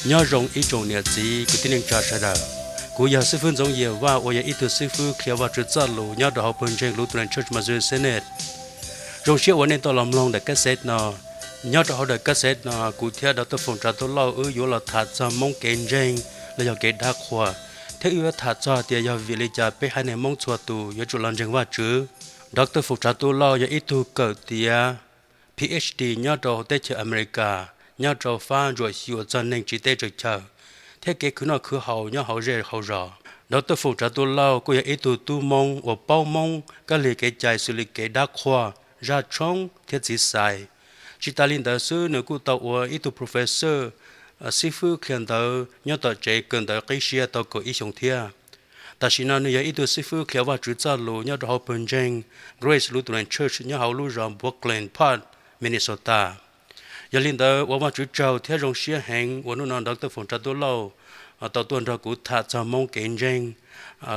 Nyob zoo ib tsoom niam txiv kwv tij neej tsa sawv daws. Kuv yog xib fwb Ntxoov Yias Vaj uas yog ib tug xib fwb qhia Vajtswv txoj lus nyob rau hauv pawg ntseeg Lutheran Church Missouri Synod. Zoo siab uas nej tau los mloog daim cassette no. Nyob rau hauv daim cassette no, kuv thiab Doctor Foom Tsav Tub Lauj wb yuav los tham txog Hmoob kev ntseeg los yog kev dab qhuas, thiab wb yuav tham txog tias yog vim li cas peb haiv neeg Hmoob txhua tus yuav tsum los ntseeg Vajtswv. Doctor Foom Tsav Tub Lauj yog ib tug kawm tiav PhD nyob rau teb chaws Amelikas, nyob rau fab ntsuam xyuas txog neeg tsiv teb tsaws chaw thiab kev khwv noj khwv haus nyob hauv zej hauv zos. Doctor Foom Tsav Tub Lauj kuj yog ib tug tub Hmoob uas paub Hmoob kab lig kev cai xws li kev dab qhuas, zaj tshoob thiab txiv xais. Tsis tas li ntawd xwb, nws kuj tau ua ib tug professor, xib fwb qhia ntawv nyob tom tsev kawm ntawv qib siab tau kaum ib xyoos thiab. Tam sim no nws yog ib tug xib fwb qhia Vajtswv txoj lus nyob rau hauv pawg ntseeg Grace Lutheran Church nyob hauv lub zos Brooklyn Park, Minnesota. Yog li ntawd ua Vajtswv tsaug thiab zoo siab heev uas hnub no Doctor Foom Tsav Tub Lauj tau tuaj nrog kuv tham txog Hmoob kev ntseeg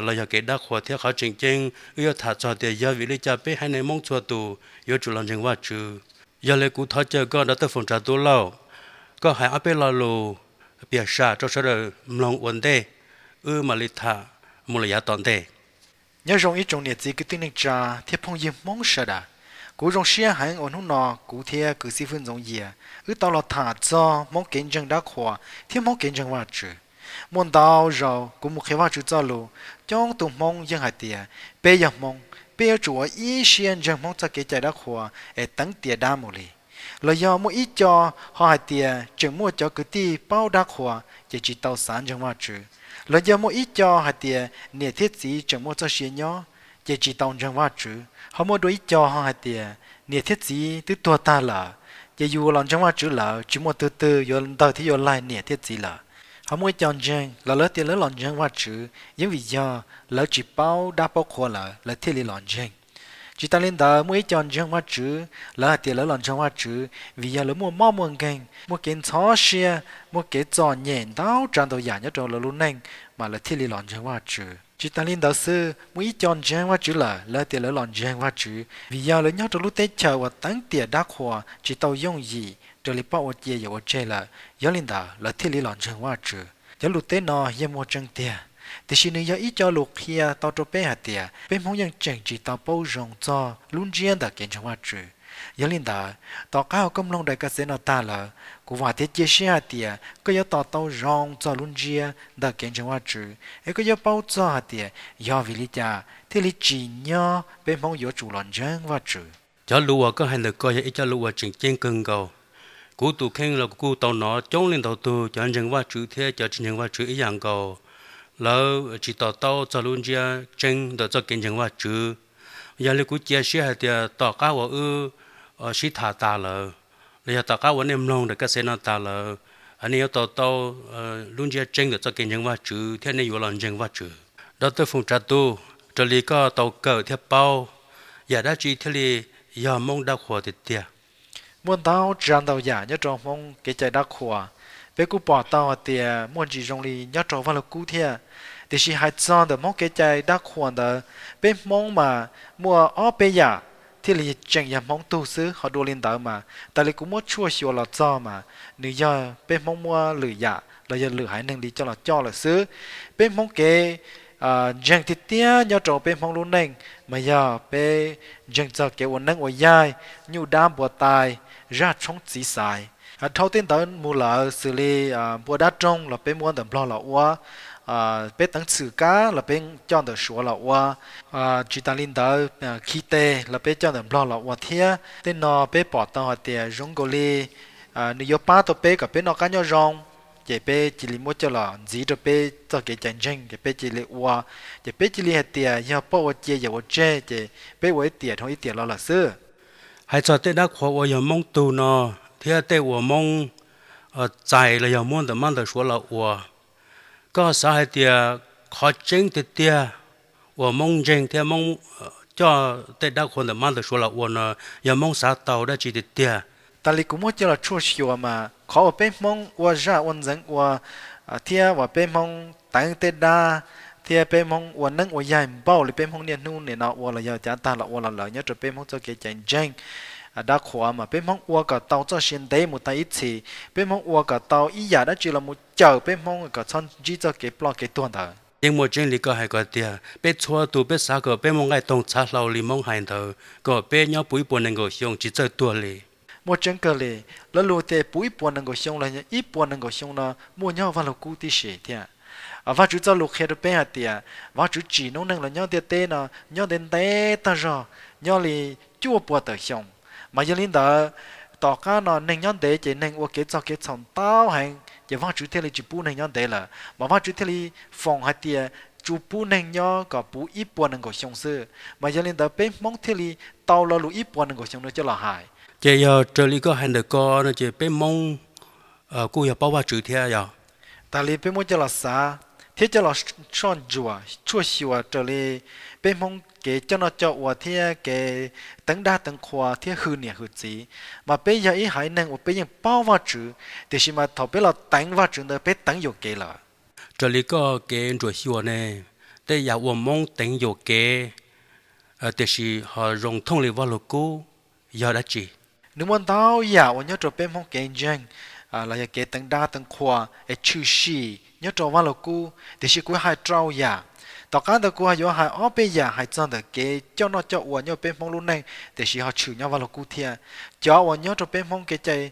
los yog kev dab qhuas, thiab qhov tseem ceeb wb yuav tham txog tias yog vim li cas peb haiv neeg Hmoob txhua tus yuav tsum los ntseeg Vajtswv. Yog li kuv thov caw koj Doctor Foom Tsav Tub Lauj, koj hais ob peb lo lus piav sam rau sawv daws mloog ua ntej, wb mam li tham mus lawm yav tom ntej. Nyob zoo ib tsoom niam txiv kwv tij neej tsa thiab phooj ywg Hmoob sawv daws. Kuv zoo siab heev uas hnub no kuv thiab kuv xib fwb Ntxoov Yias wb tau los tham txog Hmoob kev ntseeg dab qhuas thiab Hmoob kev ntseeg Vajtswv. Muaj ntau zaus kuv mus qhia Vajtswv txoj lus, coob tug Hmoob yeej hais tias peb yog Hmoob, peb yuav tsum ua ib siab ntseeg Hmoob txoj kev cai dab qhuas es teev tiam dab mus li. Los yog muaj ib co ho hais tias tseem muaj cov kwv tij paub dab qhuas ces tsis tau xav ntseeg Vajtswv. Los yog muaj ib co hais tias niam thiab txiv tseem muaj txoj sia nyob ces tsis tau ntseeg Vajtswv. Ho muaj dua ib co ho hais tias niam thiab txiv twb tuag tag lawm, ces yus los ntseeg Vajtswv lawm tsis muaj tug twg yuav ntawg thiab yuav laig niam thiab txiv lawm. Ho muaj ib co ntseeg los lawv tias lawv los ntseeg Vajtswv yeej vim yog lawv tsis paub dab paub qhuas lawm lawv thiaj li los ntseeg. Tsis tas li ntawd, muaj ib co ntseeg Vajtswv, lawv hais tias lawv los ntseeg Vajtswv vim yog lawv muaj mob muaj nkeeg, muaj kev ntxhov siab, muaj kev txom nyem ntau tsav ntau yam nyob rau lawv lub neej mas lawv thiaj li los ntseeg Vajtswv. Tsis tas li ntawd xwb, muaj ib co ntseeg Vajtswv lawm, lawv hais tias lawv los ntseeg Vajtswv vim yog lawv nyob rau lub teb chaws uas teev tiam dab qhuas tsis tau yooj yim raws li poj ua cia yawm ua tseg lawm, yog li ntawd lawv thiaj li los ntseeg Vajtswv. Cov lus teb no yeej muaj tseeb tiag, tiam sis nws yog ib co lus qhia tau rau peb hais tias peb Hmoob yeej tseem tsis tau paub zoo txog lub ntsiab ntawm kev ntseeg Vajtswv. Yog li ntawd, tom qab uas koj mloog daim kas xev no tag lawm, kuv vam thiab cia siab hais tias koj yuav to taub zoo txog lub ntsiab ntawm kev ntseeg Vajtswv, es koj yuav paub txog hais tias yog vim li cas thiaj li tsim nyog peb Hmoob yuav tsum los ntseeg Vajtswv. Cov lus uas koj hais ntawm ko yog ib co lus uas tseem ceeb kawg nkaus. Kuv tus kheej los kuv kuj tau hnov coob leej ntau tug cov ntseeg Vajtswv thiab cov tsis ntseeg Vajtswv ib yam nkaus, lawv tsis to taub txog lub ntsiab tseeb ntawm txoj kev ntseeg Vajtswv. Yog li kuv cia siab hais tias tom qab uas wb sib tham tas lawm, los yog tom qab uas nej mloog daim kas xev no tas lawm, nej yuav to taub lub ntsiab tseeb ntawm txoj kev ntseeg Vajtswv thiab nej yuav los ntseeg Vajtswv. Doctor Foom Tsav Tub, raws li koj tau kawm thiab paub, yam dab tsi thiaj li yog Hmoob dab qhuas tiag tiag? Muaj ntau tsav ntau yam nyob rau Hmoob kev cai dab qhuas. Peb kuj pom tau hais tias muaj ntsis zoo li nyob rau Vaj Lug Kub thiab. Tiam sis hais txog ntawm Hmoob kev cai dab qhuas ntawd, peb Hmoob mas muaj ob peb yam thiaj li tseem yog Hmoob tug xwb. Ho dua li ntawd mas tas li kuv muab tshuaj xyuas los txog mas nws yog peb Hmoob muab lwm yam los yog lwm haiv neeg li coj los coj lawm xwb. Peb Hmoob kev ntseeg tiag tiag nyob rau peb Hmoob lub neej mas yog peb ntseeg txog kev ua neeb ua yaig, nyuj dab npua tai, zaj tshoob txiv xaiv. Dhau tej ntawd mus lawm xws li npua dab roog los peb muab ntawm Nplog los ua, peb teev txhwm kab los peb coj ntawm Suav los ua, tsis tas li ntawd khi tes los peb coj ntawm Nplog los ua thiab. Tej no peb pom tau hais tias zoo nkaus li nws yuav pab tau peb kom peb noj qab nyob zoo, ces peb cia li muab coj los ntxiv rau peb txoj kev cai ntseeg ces peb cia li ua, ces peb cia li hais tias yog poj ua cia yawm ua tseg ces peb ua ib tiam dhau ib tiam los lawm xwb. Hais txog tej dab qhuas uas yog Hmoob tug no thiab tej uas Hmoob txais los yog muab ntawm mab ntawm Suav los ua, koj xav hais tias qhov tseeb tiag tiag uas Hmoob ntseeg thiab Hmoob coj tej dab qhuas ntawm mab ntawm Suav los ua no yog Hmoob xav tau dab tsi tiag tiag? Tas li kuv muab coj los tshuaj xyuas mas qhov uas peb Hmoob ua zaj ua ntxeev ua thiab uas peb Hmoob teev tej dab thiab peb Hmoob ua neeb ua yaig npaum li peb Hmoob niaj hnub nim no ua los yog cav tag los ua los lawm nyob rau peb Hmoob txoj kev cai ntseeg, dab qhuas mas peb Hmoob ua kom tau txoj sia ntev mus tag ib txhis, peb Hmoob ua kom tau ib yam dab tsi los mus cawm peb Hmoob kom txhob ntsib txoj kev ploj kev tuag ntawd. Yeej muaj tseeb li koj hais kom tiag, peb txhua tus peb xav kom peb muaj nqaij toog txhav hlau li Hmoob hais ntawd, kom peb nyob puv ib puas nees nkaum xyoo tsis txawj tuag li. Muaj tseeb kawg li, lawv lus tias puv ib puas nees nkaum xyoo los yog ib puas nees nkaum xyoo no muaj nyob Vaj Lug Kub tib si thiab. Vajtswv txoj lus qhia rau peb hais tias Vajtswv tsim noob neej los nyob ntiaj teb no nyob ntev ntev tag zog, nyob li cuaj puas tawm xyoo. Mas yog li ntawd, tom qab no neeg nyob ntev ces neeg ua kev txog kev txhaum ntau heev ces Vajtswv thiaj li tsis pub neeg nyob ntev lawm, mas Vajtswv thiaj li foom hais tias tsuas pub neeg nyob kom puv ib puas nees nkaum xyoo xwb. Mas yog li ntawd peb Hmoob thiaj li tau lo lus ib puas nees nkaum xyoo no coj los hais. Ces yog raws li koj hais ntawm ko no ces peb Hmoob kuj yog paub Vajtswv thiab yog. Tas li peb muab coj los xav thiab coj los soj ntsuam tshuaj xyuas raws li peb Hmoob kev coj noj coj ua thiab kev teev dab teev qhua thiab hwm niam hwm txiv, mas peb yog ib haiv neeg uas peb yeej paub Vajtswv, tiam sis mas thaum peb los teev Vajtswv ntawd peb teev yuam kev lawm. Raws li koj kev ntsuam xyuas ne, tej yam uas Hmoob teev yuam kev tiam sis ho zoo thooj li Vaj Lug Kub yog dab tsi? Nws muaj ntau yam uas nyob rau peb Hmoob kev ntseeg los yog kev teev dab teev qhua es tshwm sim nyob rau Vaj Lug Kub, tiam sis kuv hais rau yam. Tom qab ntawd kuv ho yuav hais ob peb yam hais txog ntawm kev coj noj coj ua nyob peb Hmoob lub neej tiam sis ho tshwm nyob Vaj Lug Kub thiab. Cov uas nyob rau peb Hmoob kev cai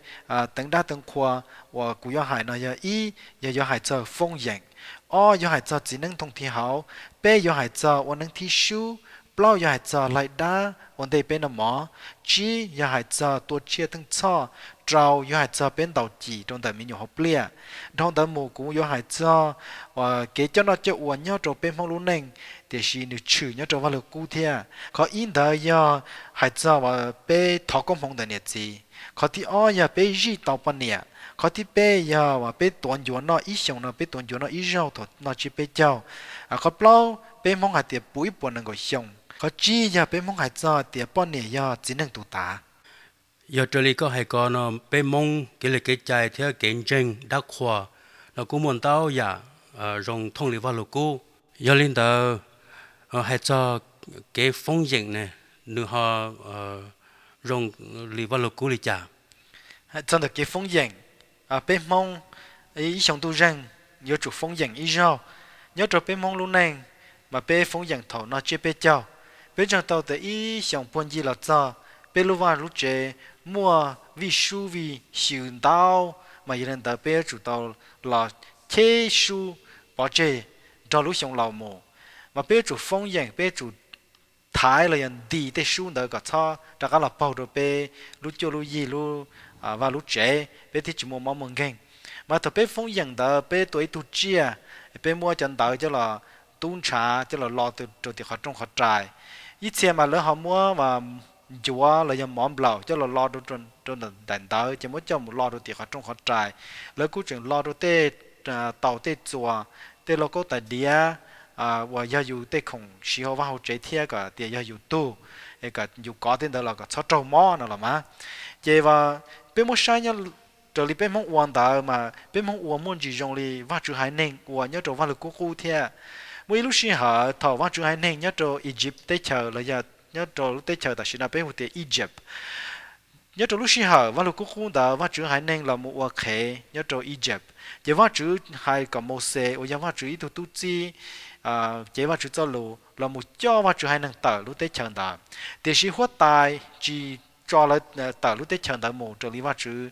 teev dab teev qhua uas kuv yuav hais no yog ib, yog yuav hais txog foob yeem, ob yuav hais txog txiv neeb thooj thi hauv, peb yuav hais txog ua neeb thib sub, plaub yuav hais txog laig dab ua ntej peb noj mov, tsib yog hais txog tua tsiaj theej txhoj, rau yuav hais txog peb ntaus cim rau ntawm me nyuam hauv pliaj. Dhau ntawd mus kuv yuav hais txog kev coj noj coj ua nyob rau peb Hmoob lub neej, tiam sis nws tshwm nyob rau Vaj Lug Kub thiab. Qhov ib ntawd yog hais txog peb thov koob hmoov ntawm niam txiv. Qhov thib ob yog peb zij tau poj niam. Qhov thib peb yog peb tuav ncuav noj ib xyoos no peb tuav ncuav noj ib zaug thaum noj tsiab peb caug. Qhov plaub peb Hmoob hais tias puv ib puas nees nkaum xyoo. Qhov tsib yog peb Hmoob hais txog tias poj niam yog txiv neej tus tav. Yog raws li koj hais ko no peb Hmoob kev li kev cai thiab kev ntseeg dab qhuas no kuj muaj ntau yam zoo thooj li Vaj Lug Kub. Yog li ntawd, hais txog kev foob yeem ne, nws ho zoo li Vaj Lug Kub li cas? Txog ntawm kev foob yeem, peb Hmoob ib xyoo ntuj zeeg yuav tsum foob yeem ib zaug. Nyob rau peb Hmoob lub neej, mas peb foob yeem thaum noj tsiab peb caug. Peb ntseeg tau tias ib xyoos puag ncig los txog, peb lub vaj lub tsev muaj vij sub vij xyw ntau, mas yog li ntawd peb yuav tsum tau los cheb sub pov tseg nrog lub xyoo laus mus. Mas peb yuav tsum foob yeem, peb yuav tsum thaiv los yog ntis tej sub ntawd kom txhob rov qab los paug rau peb lub cuaj lub yig lub vaj lub tsev, peb thiaj tsis muaj mob muaj nkeeg. Mas thaum peb foob yeem ntawd peb tua ib tug tsiaj, peb muab cov ntawd coj los tub ntshav coj los lo rau tim qhov rooj qhov rais. Ib txhia mas lawv ho muab ncuav los yog mov nplaum coj los lo rau daim ntawd ces muab coj mus lo rau tim qhov rooj qhov rais. Lawv kuj tseem lo rau tej taus tej txuas, tej lauj kaub tais diav uas yog yus tej khoom siv hauv vaj hauv tsev thiab kom tias yog yus tug, kom yus kov tej ntawd los kom txhob raug mob no los mas. Ces peb muab saib nyob raws li peb Hmoob ua ntawd mas peb Hmoob ua muaj ntsis zoo li Vajtswv haiv neeg ua nyob rau Vaj Lug Kub qub thiab. Muaj ib lub sij hawm thaum Vajtswv haiv neeg nyob rau Egypt teb chaws los yog nyob rau lub teb chaws tam sim no peb hu tias Egypt, nyob rau lub sij hawm Vaj Lug Kub qub ntawd Vajtswv haiv neeg los mus ua qhev nyob rau Egypt, ces Vajtswv hais kom Mauxes uas yog Vajtswv ib tug tub txib, ces Vajtswv txoj lus los mus coj Vajtswv haiv neeg tawm lub teb chaws ntawd. Tiam sis huab tais tsis tso lawv tawm lub teb chaws ntawd mus raws li Vajtswv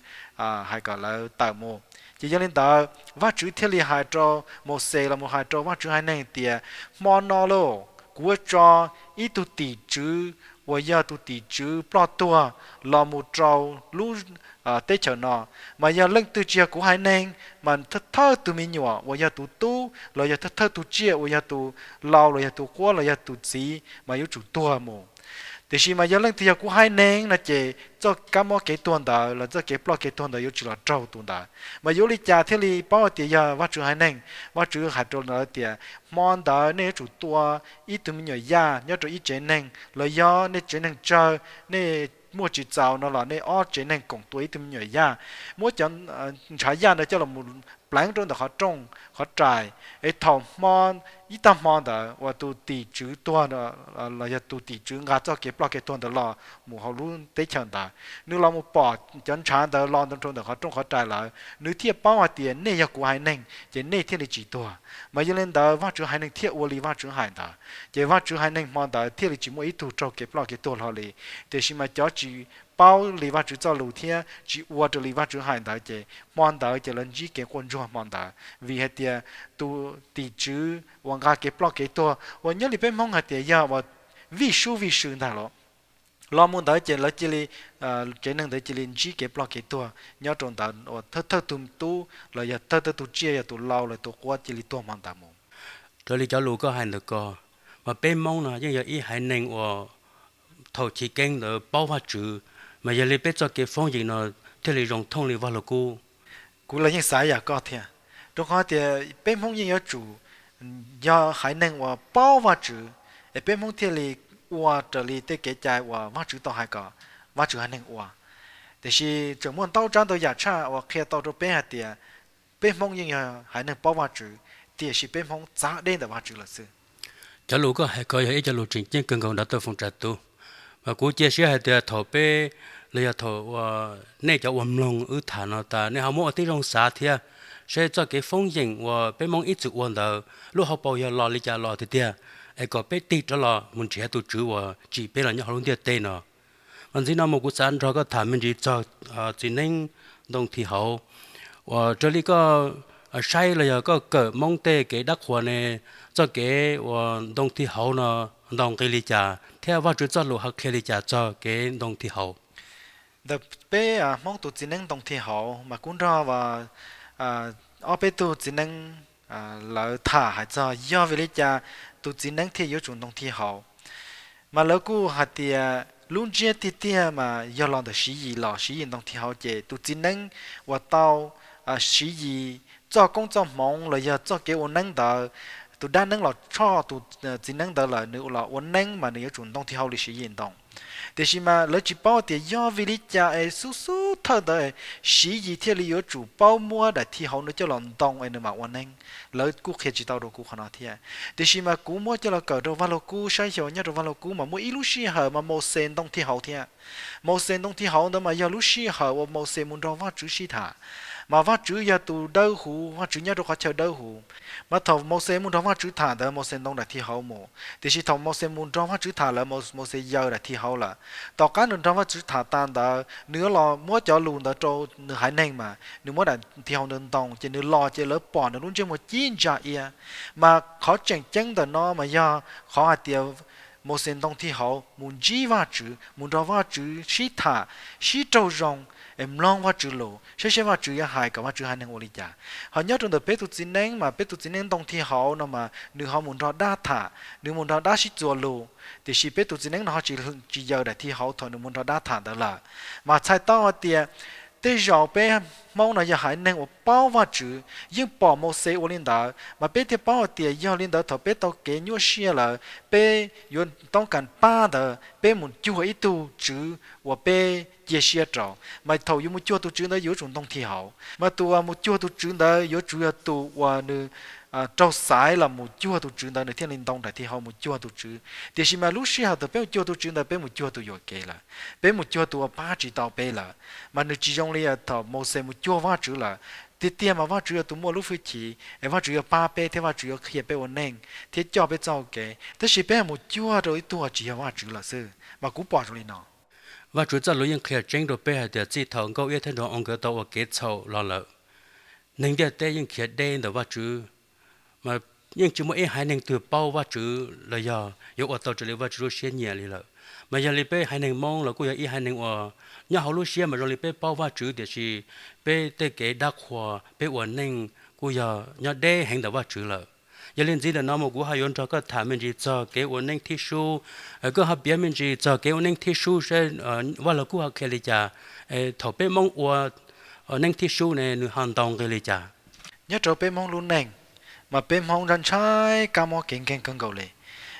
hais kom lawv tawm mus. Ces yog li ntawd Vajtswv thiaj li hais rau Mauxes los mus hais rau Vajtswv haiv neeg tias, hmo no lauj, kuv yuav tso ib tug tim tswv uas yog tus tim tswv ploj tuag los mus rau lub teb chaws no. Mas yog leej twg tsis yog kuv haiv neeg, mas thawj thawj tus me nyuam uas yog tus tub los yog thawj thawj tus tsiaj uas yog tus laus los yog tus quab los yog tus txiv mas yuav tsum tuag mus. Tiam sis mas yog leej twg yog kuv haiv neeg no ces txoj kab mob kev tuag ntawd los txoj kev ploj kev tuag ntawd yuav tsis los raug tus ntawd. Mas yuav ua li cas thiaj li paub tias yog Vajtswv haiv neeg? Vajtswv hais rau lawv tias, hmo ntawd nej yuav tsum tua ib tug me nyuam yaj nyob rau ib tsev neeg, los yog nej tsev neeg tsawg, nej muaj tsis txaus no los nej ob tsev neeg koom tua ib tug me nyuam yaj. Muab cov ntshav yaj ntawd coj los pleev rau ntawm qhov rooj qhov rais, es thaum hmo, ib tag hmo ntawd uas tus tim tswv tuag los yog tus tim tswv nqa txoj kev ploj kev tuag ntawd los mus hauv lub teb chaws ntawd, nws los mus pom cov ntshav ntawd los rau ntawm qhov rooj qhov rais lawm, nws thiaj paub hais tias nej yog kuv haiv neeg ces nej thiaj li tsis tuag. Mas yog li ntawd Vajtswv haiv neeg thiaj ua li Vajtswv hais ntawd, ces Vajtswv haiv neeg hmo ntawd thiaj li tsis muaj ib tug raug kev ploj kev tuag hlo li. Tiam sis mas cov tsis paub li Vajtswv txoj lus thiab tsis ua raws li Vajtswv hais ntawd ces hmo ntawd ces lawv ntsib kev quaj ntsuag hmo ntawd, vim hais tias tus tim tswv uas nqa kev ploj kev tuag uas nyob li peb Hmoob hais tias yog uas vij sub vij sw ntag los, los mus ntawd ces lawv cia li, tsev neeg ntawd cia li ntsib kev ploj kev tuag nyob rau ntawd uas thawj thawj tug tub los yog thawj thawj tug tsiaj yog tus lau los tus quab cia li tuag hmo ntawd mus. Raws li cov lus koj hais ntawm ko, mas peb Hmoob no yeej yog ib haiv neeg uas thaum chiv keeb ntawd paub Vajtswv, mas yog li peb txoj kev foob yeem no thiaj li zoo thooj li Vaj Lug Kub. Kuv los yeej xav yam koj thiab, rau qhov tias peb Hmoob yeej yuav tsum yog haiv neeg uas paub Vajtswv, es peb Hmoob thiaj li ua raws li tej kev cai uas Vajtswv tau hais kom Vajtswv haiv neeg ua. Tiam sis tseem muaj ntau tsav ntau yam tshaj uas qhia tau rau peb hais tias peb Hmoob yeej yog haiv neeg paub Vajtswv, tiam sis peb Hmoob txav deb ntawm Vajtswv lawm xwb. Cov lus koj hais ko yog ib cov lus tseem ceeb kawg nkaus nrog Tawj Foom Tsav Tub, mas kuv cia siab hais tias thaum peb, los yog thaum nej cov uas mloog wb tham no tas nej ho muab ua tib zoo xav thiab, saib txoj kev foob yeem uas peb Hmoob ib txwm ua ntawd lub hauv paus yog los li cas los tiag tiag, es kom peb tig rov los mus nrhiav tus Tswv uas tsim peb los nyob hauv lub ntiaj teb no. Mas ntxiv no mus kuv xav nrog koj tham me ntsis txog txiv neeb ntoo thi hauv, uas raws li koj saib los yog koj kawm Hmoob tej kev dab qhuas ne, txoj kev uas ntoo thi hauv no ntau nqi li cas thiab Vajtswv txoj lus ho qhia li cas txog kev ntoo thi hauv? Ntawm peb Hmoob tus txiv neeb ntoo thi hauv mas kuv nrog ob peb tug txiv neeb lawv tham hais txog yog vim li cas tus txiv neeb thiaj yuav tsum ntoo thi hauv. Mas lawv kuj hais tias lub ntsiab tiag tiag mas yog los ntawm Siv Yis los Siv Yis ntoo thi hauv ces tus txiv neeb uas tau Siv Yis txoj koob txoj hmoov los yog txoj kev ua neeb ntawd, tus dab neeb los tshoj tus txiv neeb ntawd lawm nws los ua neeb mas nws yuav tsum ntoo thi hauv li Siv Yis ntoo. Tiam sis mas lawv tsis paub tias yog vim li cas es xub xub thawj ntawd Siv Yis thiaj li yuav tsum paub muab daim thi hauv no coj los ntoo es nws mam ua neeb. Lawv kuj qhia tsis tau rau kuv qhov no thiab. Tiam sis mas kuv muab coj los kawm rau Vaj Lug Kub saib xyuas nyob rau Vaj Lug Kub mas muaj ib lub sij hawm mas Mauxes ntoo thi hauv thiab. Mauxes ntoo thi hauv ntawd mas yog lub sij hawm uas Mauxes mus nrog Vajtswv sib tham, mas Vajtswv yog tus dawb huv, Vajtswv nyob rau qhov chaw dawb huv. Mas thaum Mauxes mus nrog Vajtswv tham ntawd Mauxes ntoo daim thi hauv mus, tiam sis thaum Mauxes mus nrog Vajtswv tham lawm Mauxes yaws daim thi hauv lawm. Tom qab nws nrog Vajtswv tham tas ntawd nws yuav los muab cov lus ntawd rau nws haiv neeg mas nws muab daim thi hauv ntawd ntoo ces nws los ces lawv pom nws lub ntsej muag cib ntsa iab. Mas qhov tseem ceeb ntawm no mas yog qhov hais tias Mauxes ntoo thi hauv mus ntsib Vajtswv, mus nrog Vajtswv sib tham, sib raug zoo, es mloog Vajtswv lus saib seb Vajtswv yuav hais kom Vajtswv haiv neeg ua li cas. Ho nyob rau ntawm peb tus txiv neeb mas peb tus txiv neeb ntoo thi hauv no mas nws ho mus nrog dab tham, nws mus nrog dab sib txuas lus, tiam sis peb tus txiv neeb no ho tsis, tsis yaws daim thi hauv thaum nws mus nrog dab tham ntawd lawm. Mas txhais tau hais tias tej zaum peb Hmoob no yog haiv neeg uas paub Vajtswv, yeej pom Mauxes ua li ntawd mas peb thiaj paub hais tias yog li ntawd thaum peb tau kev nyuaj siab lawm peb yuav toob kas pab ntawd peb mus cuag ib tug tswv uas peb cia siab rau. Mas thaum yuav mus cuag tus tswv ntawd yuav tsum ntoo thi hauv, mas tus uas mus cuag tus tswv ntawd yuav tsum yog tus uas nws raug xaiv los mus cuag tus tswv ntawd nws thiaj li ntoo daim thi hauv mus cuag tus tswv. Tiam sis mas lub sij hawm thaum peb mus cuag tus tswv ntawd peb mus cuag tus yuam kev lawm, peb mus cuag tus uas pab tsis tau peb lawm. Mas nws tsis zoo li thaum Mauxes mus cuag Vajtswv lawm. Tiag tiag mas Vajtswv yog tus muaj lub hwj chim es Vajtswv yuav pab peb thiab Vajtswv yuav qhia peb ua neej thiab coj peb txoj hau kev, tab sis peb mus cuag rau ib tug uas tsis yog Vajtswv lawm xwb. Mas kuv pom zoo li no. Vajtswv txoj lus yeej qhia tseeb rau peb hais tias txij thaum Nkauj Iab thiab Nraug Oo nkawd tau ua kev txhaum los lawm, neeg ntiaj teb yeej khiav deb ntawm Vajtswv. Mas yeej tsis muaj ib haiv neeg twg paub Vajtswv los yog yuav ua tau raws li Vajtswv lub siab nyiam li lawm. Mas yog li peb haiv neeg Hmoob los kuj yog ib haiv neeg uas nyob hauv lub siab mas zoo li peb paub Vajtswv tiam sis peb tej kev dab qhuas peb ua neej kuj yog nyob deb heev ntawm Vajtswv lawm. Yog li ntxiv ntawm no mus kuv ho yuav nrog koj tham me ntsis txog kev ua neej thib sub. Koj ho piav me ntsis txog kev ua neej thib sub seb Vaj Lug Kub ho qhia li cas, thaum peb Hmoob ua neej thib sub ne nws ho ntau nqi li cas? Nyob rau peb Hmoob lub neej, mas peb Hmoob ntshai ntshai kab mob kev nkeeg kawg nkaus li.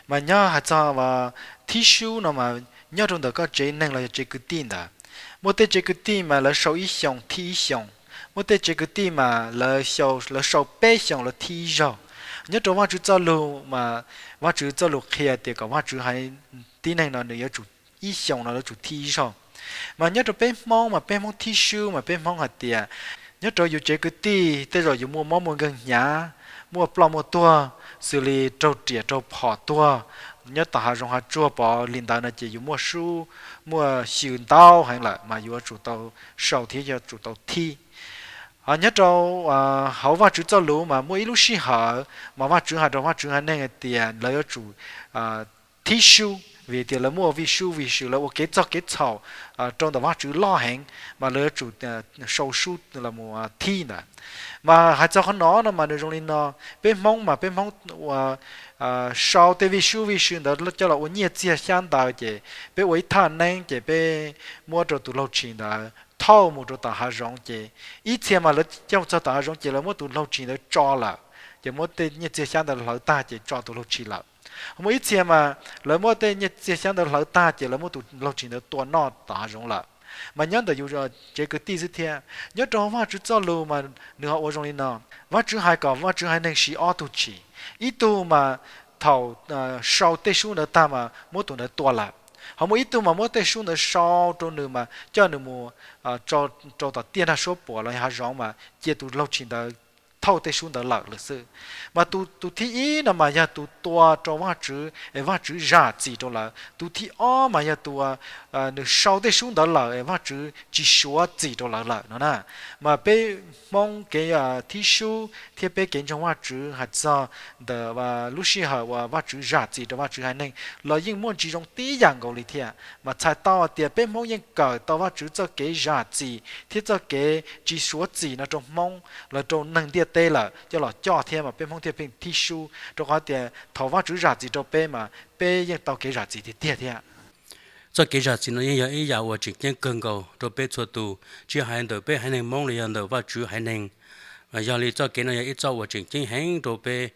Mas nyob hais txog thib sub no mas nyob rau ntawm koj tsev neeg los yog tsev kwv tij ntawd, muaj tej tsev kwv tij mas lawv sau ib xyoos thib ib xyoos, Muaj tej tsev kwv tij mas lawv sau peb xyoos lawv thib ib zaug. Nyob rau Vajtswv txoj lus mas Vajtswv txoj lus qhia tias kom Vajtswv haiv tib neeg no nws yuav tsum ib xyoos no yuav tsum thib ib zaug. Mas nyob rau peb Hmoob mas peb Hmoob thib sub mas peb Hmoob hais tias nyob rau yus tsev kwv tij tej zaum yus muaj mob muaj nkeeg hnyav, muaj ploj muaj tuag, xws li raug riam raug phom tuag nyob tom hav zoov hav tsuag pov li ntawd no ces yus muaj sub muaj xyw ntau heev lawm mas yuav tsum tau sau thiab yuav tsum tau thib. Nyob rau hauv Vajtswv txoj lus mas muaj ib lub sij hawm mas Vajtswv hais rau Vajtswv haiv neeg hais tias lawv yuav tsum thib sub vim tias lawv muaj vij sub vij sw lawv ua kev txog kev txhaum rau ntawm Vajtswv loj heev, mas lawv yuav tsum sau sub los thib ntawd. Mas hais txog qhov no no mas nws zoo li no, peb Hmoob mas peb Hmoob ua sau tej vij sub vij sw ntawd coj los ua nyiaj txiag xyab ntawv ces peb ua ib thaj neeb ces peb muab rau tus laug tshis ntawd thauj mus rau tom hav zoov ces ib txhia mas lawv coj txog tom hav zoov ces lawv muab tus laug tshis ntawd tso lawm, ces muab tej nyiaj txiag xyab ntawd hlawv tag ces tso tus laug tshis lawm. Muaj ib txhia mas lawv muab tej nyiaj txiag xyab ntawd hlawv tag ces lawv muab tus laug tshis ntawd tua noj tom hav zoov lawm. Mas nyob ntawm yus tsev kwv tij xwb thiab nyob rau Vajtswv txoj lus mas nws ho ua zoo li no, Vajtswv hais kom Vajtswv haiv neeg siv ob tug tshis, ib tug mas thaum sau tej sub ntawd tag mas muab tus ntawd tua lawm, ho muaj ib tug mas muab tej sub ntawd sau rau nws mas coj nws mus rau tom tiaj nrag suab puam los hav zoov mas cia tus laug tshis ntawd thauj tej sub ntawd lawm lawm xwb. Mas tus thib ib no mas yog tus tua rau Vajtswv es Vajtswv zam txim rau lawv, tus thib ob mas yog tus nws sau tej sub ntawd lawm es Vajtswv tsis suav txim rau lawv lawm no na. Mas peb Hmoob kev thib sub thiab peb kev ntseeg Vajtswv hais txog ntawm lub sij hawm uas Vajtswv zam txim rau Vajtswv haiv neeg los yeej muaj ntsis zoo tib yam nkaus li thiab. Mas txhais tau tias peb Hmoob yeej kawm tau Vajtswv txoj kev zam txim thiab txoj kev tsis suav txim no rau Hmoob los rau neeg ntiaj teb lawm coj los coj thiab mas peb Hmoob thiaj pheej thib sub rau qhov tias thaum Vajtswv zam txim rau peb mas peb yeej tau kev zam txim tiag tiag thiab. Txoj kev zam txim no yeej yog ib yam uas tseem ceeb kawg nkaus rau peb txhua tus, tsis hais ntawm peb haiv neeg Hmoob los yog ntawm Vajtswv haiv neeg. Yog li txoj kev no yog ib txoj uas tseem ceeb heev rau peb,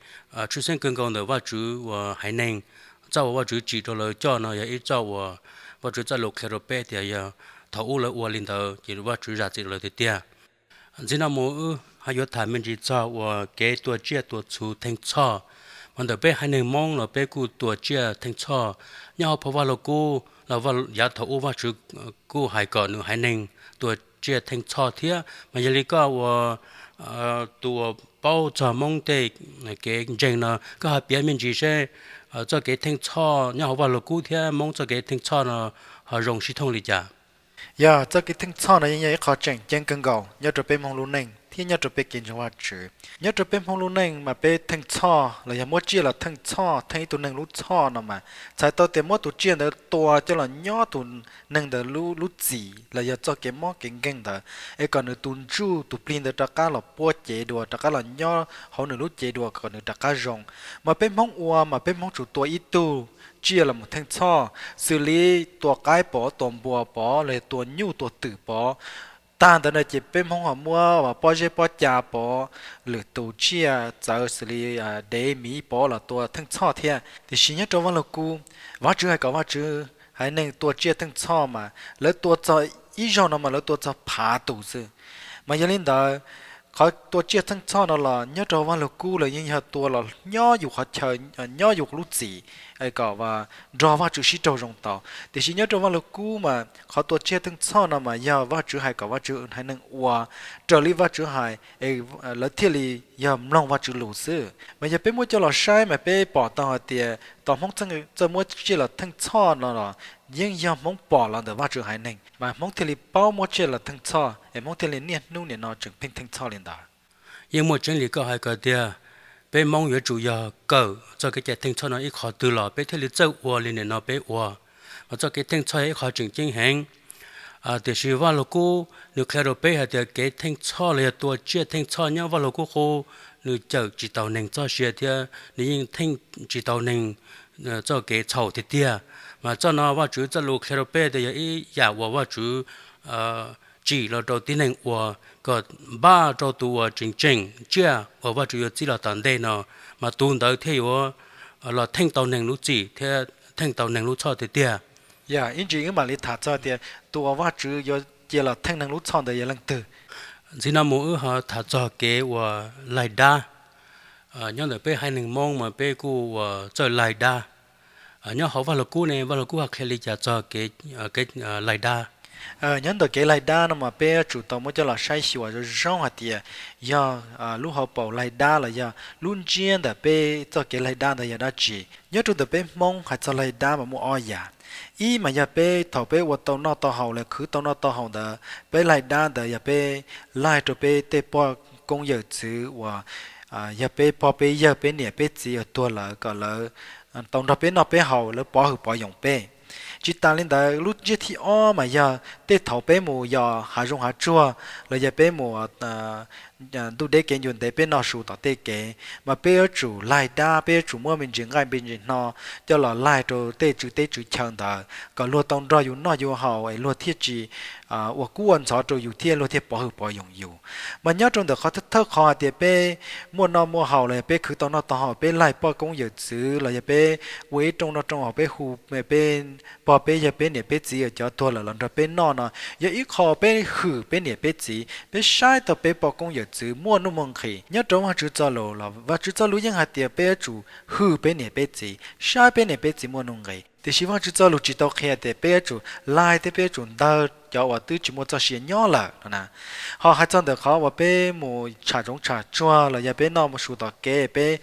tshwj xeeb kawg nkaus ntawm Vajtswv uas haiv neeg. Txoj uas Vajtswv tsim rau lawv coj no yog ib txoj uas Vajtswv txoj lus qhia rau peb tias yog thaum ub lawv ua li ntawd ces Vajtswv zam txim rau lawv tiag tiag. Ntxiv no mus wb ho yuav tham me ntsis txog uas kev tua tsiaj tua txhu theej txhoj. Mas ntawm peb haiv neeg Hmoob los peb kuj tua tsiaj theej txhoj. Nyob hauv phau Vaj Lug Kub los yav thaum ub Vajtswv kuj hais kom nws haiv neeg tua tsiaj theej txhoj thiab. Mas yog li koj ua tus uas paub txog Hmoob tej kev ntseeg no koj ho piav me ntsis seb txoj kev theej txhoj nyob hauv Vaj Lug Kub thiab Hmoob txoj kev theej txhoj no ho zoo sib thooj li cas? Yog txoj kev theej txhoj no yeej yog ib qho tseem ceeb kawg nkaus nyob rau peb Hmoob lub neej thiab nyob rau peb kev ntseeg Vajtswv. Nyob rau peb Hmoob lub neej mas peb theej txhoj los yog muab tsiaj los theej txhoj, theej ib tug neeg lub txhoj no mas txhais tau tias muab tus tsiaj ntawd tua coj los nyob tus neeg ntawd lub txim los yog txoj kev mob kev nkeeg ntawd, es kom nws tus ntsuj tus plig ntawd rov qab los puab cev dua, rov qab los nyob hauv nws lub cev dua kom nws rov qab zoo. Mas peb Hmoob ua mas peb Hmoob tsum tua ib tug tsiaj los mus theej txhoj, xws li tua qaib pov, tua npua pov los yog tua nyuj tua twm pov. Tag ntawd no ces peb Hmoob ho muab pob zeb pob ca pov, lwm tus tsiaj txawv xws li dev miv pov los tua theej txhoj thiab. Tiam sis nyob rau Vaj Lug Kub, Vajtswv hais kom Vajtswv haiv neeg tua tsiaj theej txhoj mas lawv tua txog ib zaug no mas lawv tua txog phav tus xwb. Mas yog li ntawd, qhov tua tsiaj theej txhoj no los nyob rau Vaj Lug Kub lawv yeej yog tua los nyob yus qhov chaw, nyob yus lub txim, kom nrog Vajtswv sib raug zoo tau. Tiam sis nyob rau Vaj Lug Kub mas qhov tua tsiaj theej txhoj no mas yog Vajtswv hais kom Vajtswv haiv neeg ua, raws li Vajtswv hais, lawv thiaj li yog mloog Vajtswv lus xwb. Mas yog peb muab coj los saib mas peb pom tau hais tias tos Hmoob txawj muab tsiaj los theej txhoj no los yeej yog Hmoob pom los ntawm Vajtswv haiv neeg mas Hmoob thiaj li paub muab tsiaj los theej txhoj es Hmoob thiaj li niaj hnub nim no tseem pheej theej txhoj li ntawd. Yeej muaj tseeb li koj hais ko tiag, peb Hmoob yuav tsum yog kawm txoj kev cai theej txhoj no ib qho twg los peb thiaj li txawj ua li nim no peb ua. Mas txoj kev theej txhoj yog ib qho tseem ceeb heev. Tiam sis Vaj Lug Kub nws qhia rau peb hais tias kev theej txhoj los yog tua tsiaj theej txhoj nyob Vaj Lug Kub qub, nws cawm tsis tau neeg txoj sia thiab nws yeej theej tsis tau neeg txoj kev txhaum tiag tiag. Mas txoj no Vajtswv txoj lus qhia rau peb tias yog ib yam uas Vajtswv tsim los rau tib neeg ua kom npaj rau tus uas tseem tseem tsiaj uas Vajtswv yuav txib los tom ntej no, mas tus ntawd thiaj yuav los theej tau neeg lub txim thiab theej tau neeg lub txhoj tiag tiag. Yog ib ntsis wb mam li tham txog tias tus uas Vajtswv yuav cia los theej neeg lub txhoj ntawd yog leej twg. Ntxiv no mus wb ho tham txog kev uas laig dab. Nyob ntawm peb haiv neeg Hmoob mas peb kuj uas txawj laig dab. Nyob hauv Vaj Lug Kub ne, Vaj Lug Kub ho qhia li cas txog kev, kev laig dab? Nyob ntawm kev laig dab no mas peb yuav tsum tau muab coj los saib xyuas zoo zoo hais tias yog lub hauv paus laig dab los yog lub ntsiab ntawm peb txoj kev laig dab ntawd yog dab tsi. Nyob rau ntawm peb Hmoob hais txog laig dab mas muaj ob yam. Ib mas yog peb thaum peb ua tau noj tau haus los khwv tau noj tau haus ntawd, peb laig dab ntawd yog peb laig rau peb tej pog koob yawm txwv uas yog peb pog peb yawg peb niam peb txiv uas tuag lawm kom lawv tau nrog peb noj peb haus, lawv pov hwm pov yoos peb. Tsis tas li ntawd, lub ntsiab thib ob mas yog tej thaum peb mus yos hav zoov hav tsuag los yog peb mus ntuj deb kev ncua ntev peb noj su tom tej kev, mas peb yuav tsum laig dab, peb yuav tsum muab me ntsis nqaij me ntsis hno coj los laig rau tej tswv teb tswv chaw ntawd kom luag tau nrog yus noj yus haus es luag thiaj tsis ua kub ua ntxhov rau yus thiab luag thiaj pov hwm pov yoos yus. Mas nyob rau ntawm qhov thawj qhov hais tias peb muaj noj muaj haus los yog peb khwv tau noj tau haus, peb laig pog koob yawm txwv los yog peb ua ib rooj noj rooj haus peb hu peb pog peb yawg peb niam peb txiv uas cov tuag lawm los nrog peb noj no, yog ib qho peb hwm peb niam peb txiv, peb saib tau peb pog koob yawm txwv muaj nuj muaj nqis. Nyob rau Vajtswv txoj lus los Vajtswv txoj lus yeej hais tias peb yuav tsum hwm peb niam peb txiv, saib peb niam peb txiv muaj nuj nqis. Tiam sis Vajtswv txoj lus tsis tau qhia tias peb yuav tsum laig thiab peb yuav tsum ntawg cov uas twb tsis muaj txoj sia nyob lawm no na. Ho hais txog ntawm qhov uas peb mus tsham zoov tsham tsuag los yog peb noj mus su tom kev peb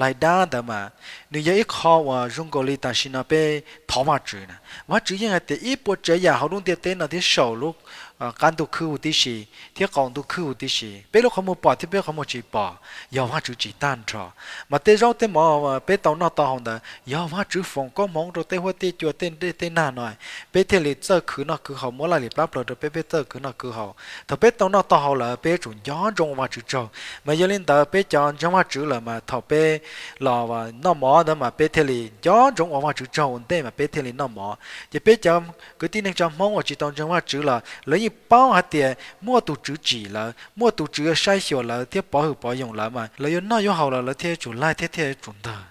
laig dab ntawd mas nws yog ib qho uas zoo nkaus li tam sim no peb thov Vajtswv na. Vajtswv yeej hais tias ib puas tsav yam hauv lub ntiaj teb no thiab saum lub qab ntuj khwb huv tib si thiab qaum ntuj khwb huv tib si, peb lub qhov muag pom thiab peb qhov muag tsis pom, yog Vajtswv tsim tag nrho. Mas tej zaub tej mov peb tau noj tau haus ntawd yog Vajtswv foom koob hmoov rau tej huab tej cua tej nreg tej nag no, peb thiaj li txawj khwv noj khwv haus, muab laj lim plab plaws rau peb, peb txawj khwv noj khwv haus. Thaum peb tau noj tau haus lawm peb yuav tsum nco ntsoov ua Vajtswv tsaug. Mas yog li ntawd peb cov ntseeg Vajtswv lawm mas thaum peb los noj mov ntawd mas peb thiaj li nco ntsoov ua Vajtswv tsaug ua ntej mas peb thiaj li noj mov. Ces peb cov kwv tij neej tsa Hmoob uas tsis tau ntseeg Vajtswv los lawv yeej paub hais tias muaj tus Tswv tsim lawv, muaj tus Tswv yuav saib xyuas lawv thiab pov hwm pov yoos lawv mas lawv yuav noj yuav haus los lawv thiaj yuav tsum laig thiab thiaj yuav tsum ntawg.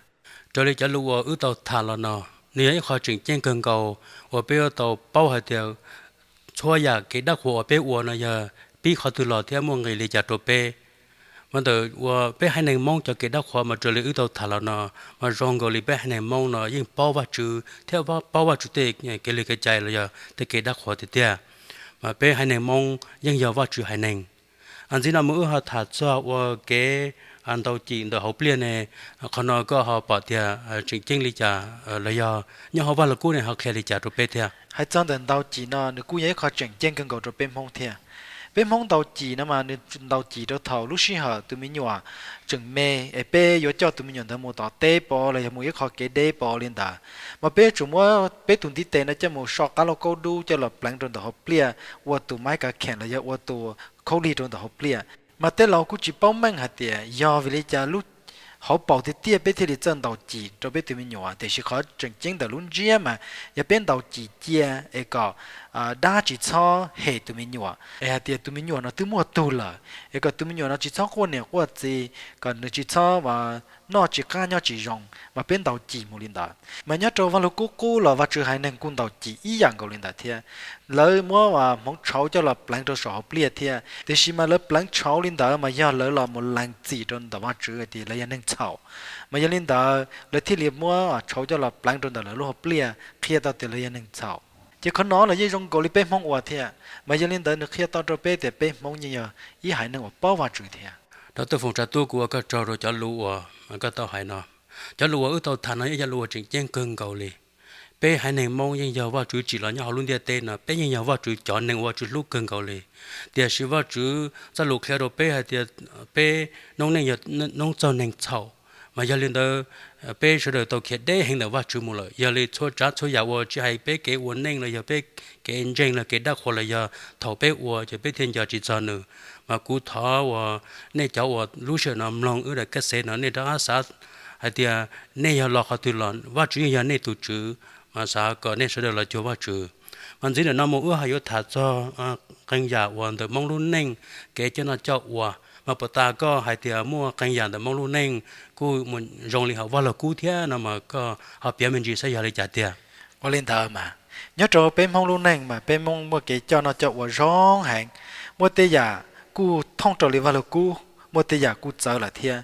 Raws li cov lus uas wb tau tham los no, nws yog ib qho tseem ceeb kawg nkaus uas peb yuav tau paub hais tias txhua yam kev dab qhuas uas peb ua no yog pib qhov twg los thiab muaj nqis li cas rau peb. Mas ntawm uas peb haiv neeg Hmoob cov kev dab qhuas mas raws li wb tau tham los no, mas zoo nkaus li peb haiv neeg Hmoob no yeej paub Vajtswv thiab paub Vajtswv tej kev li kev cai los yog tej kev dab qhuas tiag tiag. Mas peb haiv neeg Hmoob yeej yog Vajtswv haiv neeg. Ntxiv no mus wb ho tham txog ua kev ntaus cim ntawm hauv pliaj ne, qhov no koj ho pom tias tseem ceeb li cas los yog nyob hauv Vaj Lug Kub ne ho qhia li cas rau peb thiab? Hais txog ntawm ntaus cim no nws kuj yog ib qho tseem ceeb kawg nkaus rau peb Hmoob thiab. Peb Hmoob ntaus cim no mas nws ntaus cim rau thaum lub sij hawm tus me nyuam tseem me es peb yuav coj tus me nyuam ntawd mus tom teb pov los yog mus ib qho kev deb pov li ntawd, mas peb yuav tsum muab peb tus ntiv tes no coj mus so qab lauj kaub dub coj los pleev rau ntawm hauv pliaj ua tus maiv kav kheem los yog ua tus khaub lig rau ntawm hauv pliaj. Mas tej laus kuj tsis paub meej hais tias yog vim li cas lub hauv paus tiag tiag peb thiaj li txawj ntaus cim rau peb tus me nyuam, tiam sis qhov tseem ceeb ntawm lub ntsiab mas yog peb ntaus cim cia es kom dab tsis txhob hem tus me nyuam, es hais tias tus me nyuam no twb muaj tug lawm, es kom tus me nyuam no tsis txhob quaj niam quaj txiv, kom nws tsis txhob noj tsis qab nyob tsis zoo, mas peb ntaus cim mus li ntawd. Mas nyob rau Vaj Lug Kub qub los Vajtswv haiv neeg kuj ntaus cim ib yam nkaus li ntawd thiab. Lawv muab hmoov tshauv coj los pleev rau saum hauv pliaj thiab, tiam sis mas lawv pleev tshauv li ntawd mas yog lawv los mus lees txim rau ntawm Vajtswv hais tias lawv yog neeg txhaum. Mas yog li ntawd lawv thiaj li muab tshauv coj los pleev rau ntawm lawv lub hauv pliaj qhia tau tias lawv yog neeg txhaum. Ces qhov no los yeej zoo nkaus li peb Hmoob ua thiab, mas yog li ntawd nws qhia tau rau peb tias peb Hmoob yeej yog ib haiv neeg uas paub Vajtswv thiab. Dr. Foom Tsav Tub, kuv ua koj tsaug rau cov lus uas koj tau hais no. Cov lus uas wb tau tham no yog cov lus uas tseem ceeb kawg nkaus li. Peb haiv neeg Hmoob yeej yog Vajtswv tsim los nyob hauv lub ntiaj teb no, peb yeej yog Vajtswv cov neeg uas Vajtswv hlub kawg nkaus li. Tiam sis Vajtswv txoj lus qhia rau peb hais tias peb noob neej yog noob txaug neeg txhaum. Mas yog li ntawd, peb sawv daws tau khiav deb heev ntawm Vajtswv mus lawm. Yog li txhua tsav txhua yam uas tsis hais peb kev ua neej los yog peb kev ntseeg los kev dab qhuas los yog thaum peb ua ces peb thiaj nco tsis txog nws. Mas kuv thov uas nej cov uas lub sij hawm no mloog wb daim kaj xev no nej rov qab xav hais tias nej yog los qhov twg los Vajtswv yeej yog nej tus Tswv, mas xav kom nej sawv daws los cuag Vajtswv. Mas ntxiv ntawm no mus wb ho yuav tham txog qee yam uas ntawm Hmoob lub neej kev coj noj coj ua. Mas puas tas koj hais tias muaj qee yam ntawm Hmoob lub neej kuj mus zoo li hauv Vaj Lug Kub thiab no mas koj ho piav me ntsis saib yog li cas tiag? Ua li ntawd mas, nyob rau peb Hmoob lub neej mas peb Hmoob muaj kev coj noj coj ua zoo heev, muaj tej yam kuj thooj raws li Vaj Lug Kub, muaj tej yam kuj txawv lawm thiab.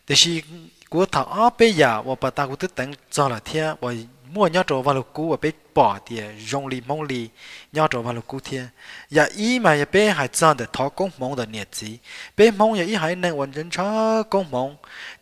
Tiam sis kuv tham ob peb yam uas pas tas kuv twb teev txog lawm thiab uas muaj nyob rau Vaj Lug Kub uas peb pom tias zoo li Hmoob li nyob rau Vaj Lug Kub thiab. Yam ib mas yog peb hais txog ntawm thov koob hmoov ntawm niam txiv. Peb Hmoob yog ib haiv neeg uas ntshaw koob hmoov,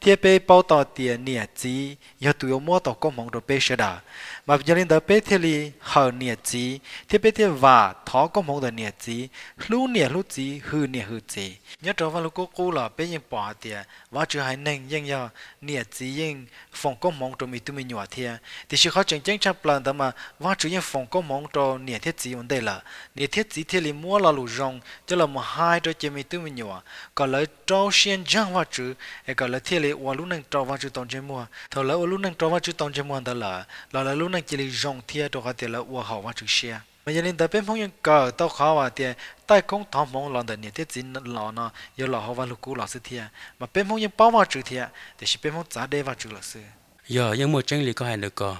thiab peb paub tau tias niam txiv yog tus yuav muab tau koob hmoov rau peb sawv daws. Mas yog li ntawd peb thiaj li hawm niam txiv thiab peb thiaj vam thov koob hmoov ntawm niam txiv, hlub niam hlub txiv, hwm niam hwm txiv. Nyob rau Vaj Lug Kub qub los peb yeej pom hais tias Vajtswv haiv neeg yeej yog niam txiv yeej foom koob hmoov rau me tub me nyuam thiab. Tiam sis qhov tseem ceeb tshaj plaws ntawd mas Vajtswv yeej foom koob hmoov rau niam thiab txiv ua ntej lawm, niam thiab txiv thiaj li muab lo lus zoo coj los mus hais rau cov me tub me nyuam kom lawv rau siab ntseeg Vajtswv es kom lawv thiaj li ua lub neej rau Vajtswv tau ntsej muag. Thaum lawv ua lub neej rau Vajtswv tau ntsej muag ntawd lawm los lawv lub neej cia li zoo thiab rau qhov tias lawv ua haum Vajtswv siab. Mas yog li ntawd peb Hmoob yeej kawm tau qhov uas tias taij koob thov hmoov los ntawm niam thiab txiv los no yog los hauv Vaj Lug Kub los xwb thiab. Mas peb Hmoob yeej paub Vajtswv thiab, tiam sis peb Hmoob txav deb Vajtswv lawm xwb. Yog, yeej muaj tseeb li koj hais ntawd ko.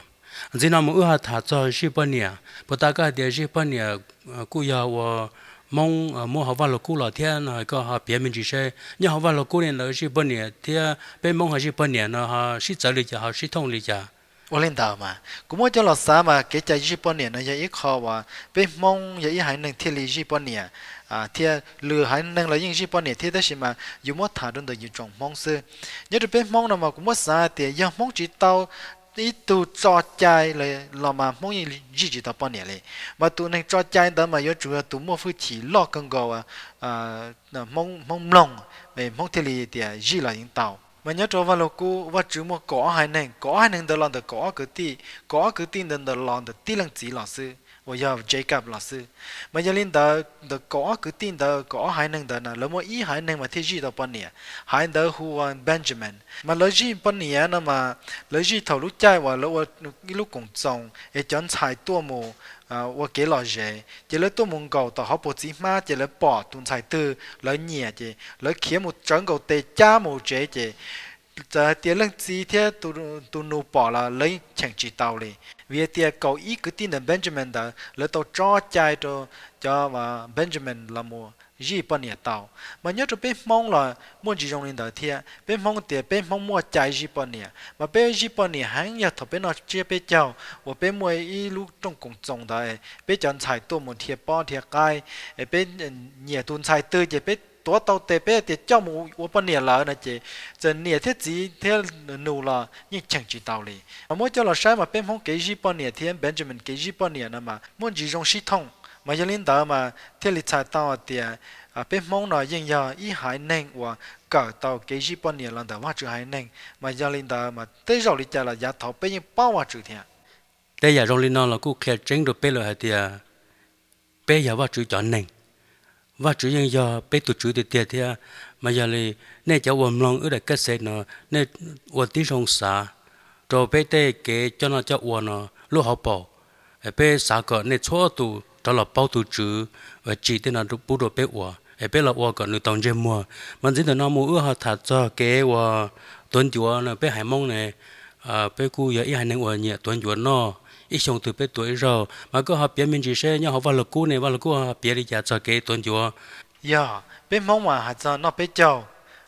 Ntxiv no mus wb ho tham txog zij poj niam. Puas tas koj hais tias zij poj niam kuj yog uas Hmoob muab hauv Vaj Lug Kub los thiab no, koj ho piav me ntsis seb nyob hauv Vaj Lug Kub li ntawd zij poj niam thiab peb Hmoob ho zij poj niam no ho sib txawv li cas, ho sib thooj li cas? Ua li ntawd mas kuv muab coj los xav mas kev cai zij poj niam no yog ib qho uas peb Hmoob yog ib haiv neeg thiaj li zij poj niam, thiab lwm haiv neeg los yeej zij poj niam thiab, tab sis mas yus muab tham rau ntawm yus tsoom Hmoob xwb. Nyob rau peb Hmoob no mas kuv muab xav tias yog Hmoob tsis tau ib tug tso cai los mas Hmoob yeej zij tsis tau poj niam li. Mas tus neeg tso cai ntawd mas yuav tsum yog tus muaj hwj chim loj kawg nkaus, Hmoob mloog, Hmoob thiaj li tias zij los yeej tau. Mas nyob rau Vaj Lug Kub Vajtswv muaj kaum ob haiv neeg, kaum ob haiv neeg ntawd los ntawm kaum ob kwv tij, kaum ob kwv tij ntawd ntawm los ntawm tib leej txiv los xwb uas yog Jacob los xwb. Mas yog li ntawd ntawm kaum ob kwv tij ntawd, kaum ob haiv neeg ntawd na lawv muaj ib haiv neeg mas thiaj zij tau poj niam, haiv ntawd hu ua Benjamin. Mas lawv zij poj niam no mas lawv zij thaum lub caij uas lawv ua ib lub koom txoos es cov ntxhais tuaj mus ua kev lom zem ces lawv tuaj mus nkaum tom hauv paus txiv hmab ces lawv pom tus ntxhais twg lawv nyiam ces lawv khiav mus tsawv nkaus tes cab mus tsev ces txawm hais tias leej txiv thiab tus nus pom los lawv cheem tsis tau li. Vim hais tias kaum ib kwv tij ntawm Benjamin ntawd lawv tau tso cai rau cov Benjamin los mus zij poj niam tau. Mas nyob rau peb Hmoob los muaj ntsis zoo li ntawd thiab. Peb Hmoob tias peb Hmoob muaj cai zij poj niam, mas peb zij poj niam heev yog thaum peb noj tsiab peb caug uas peb muaj ib lub rooj koom txoos ntawd, peb cov ntxhais tuaj mus dhia pob dhia qaib, peb nyiam tus ntxhais twg ces peb tuav tau tes peb tias coj mus ua poj niam lawm no ces txawm niam thiab txiv thiab nus los yeej cheem tsis tau li. Mas muab coj los saib mas peb Hmoob kev zij poj niam thiab Benjamin kev zij poj niam no mas muaj ntsis zoo sib thooj. Mas yog li ntawd mas thiaj li txhais tau hais tias peb Hmoob no yeej yog ib haiv neeg uas kawm tau kev zij poj niam los ntawm Vajtswv haiv neeg. Mas yog li ntawd mas tej zaum li cas los yav thaud peb yeej paub Vajtswv thiab. Tej yam zoo li no los kuj qhia tseeb rau peb lawm hais tias peb yog Vajtswv cov neeg, Vajtswv yeej yog peb tus Tswv tiag tiag thiab. Mas yog li nej cov uas mloog wb daim kaj xev no, nej ua tib zoo xav rau peb tej kev coj noj coj ua no lub hauv paus. Peb xav kom nej txhua tus rov los paub tus Tswv, tsim tej no pub rau peb ua, es peb los ua kom nws tau ntsej muag. Mas ntxiv ntawm no mus wb ho tham txog kev uas tuav ncuav no, peb haiv Hmoob ne, peb kuj yog ib haiv neeg uas nyiam tuav ncuav noj, ib xyoo twg peb tuav ib zaug. Mas koj ho piav me ntsis seb nyob hauv Vaj Lug Kub ne, Vaj Lug Kub ho piav li cas txog kev tuav ncuav? Yog peb Hmoob mas hais txog noj peb caug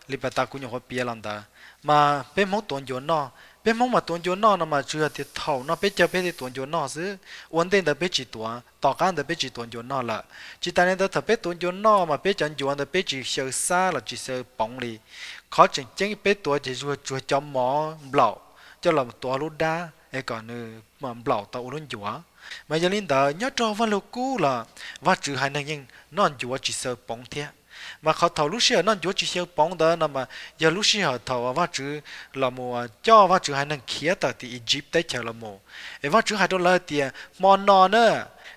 li pas tas kuv nyuam qhuav piav los ntawd, mas peb Hmoob tuav ncuav noj. Peb Hmoob mas tuav ncuav noj no mas tsuas yog tias thaum noj peb caug peb thiaj tuav ncuav noj xwb, ua ntej ntawd peb tsis tuav, tom qab ntawd peb tsis tuav ncuav noj lawm. Tsis tas li ntawd thaum peb tuav ncuav noj mas peb cov ncuav ntawd peb tsis xyaw xab los tsis xyaw poov li. Qhov tseem ceeb peb tuav ces tsuas cov mov nplaum coj los tuav lub dab es kom nws nplaum tau ua lub ncuav. Mas yog li ntawd nyob rau Vaj Lug Kub los Vajtswv haiv neeg yeej noj ncuav tsis xyaw poov thiab. Mas qhov thaum lub sij hawm noj ncuav tsis xyaw poov ntawd no mas yog lub sij hawm thaum Vajtswv los mus coj Vajtswv haiv neeg khiav tawm tim Egypt teb chaws los mus, es Vajtswv hais rau lawv tias hmo no na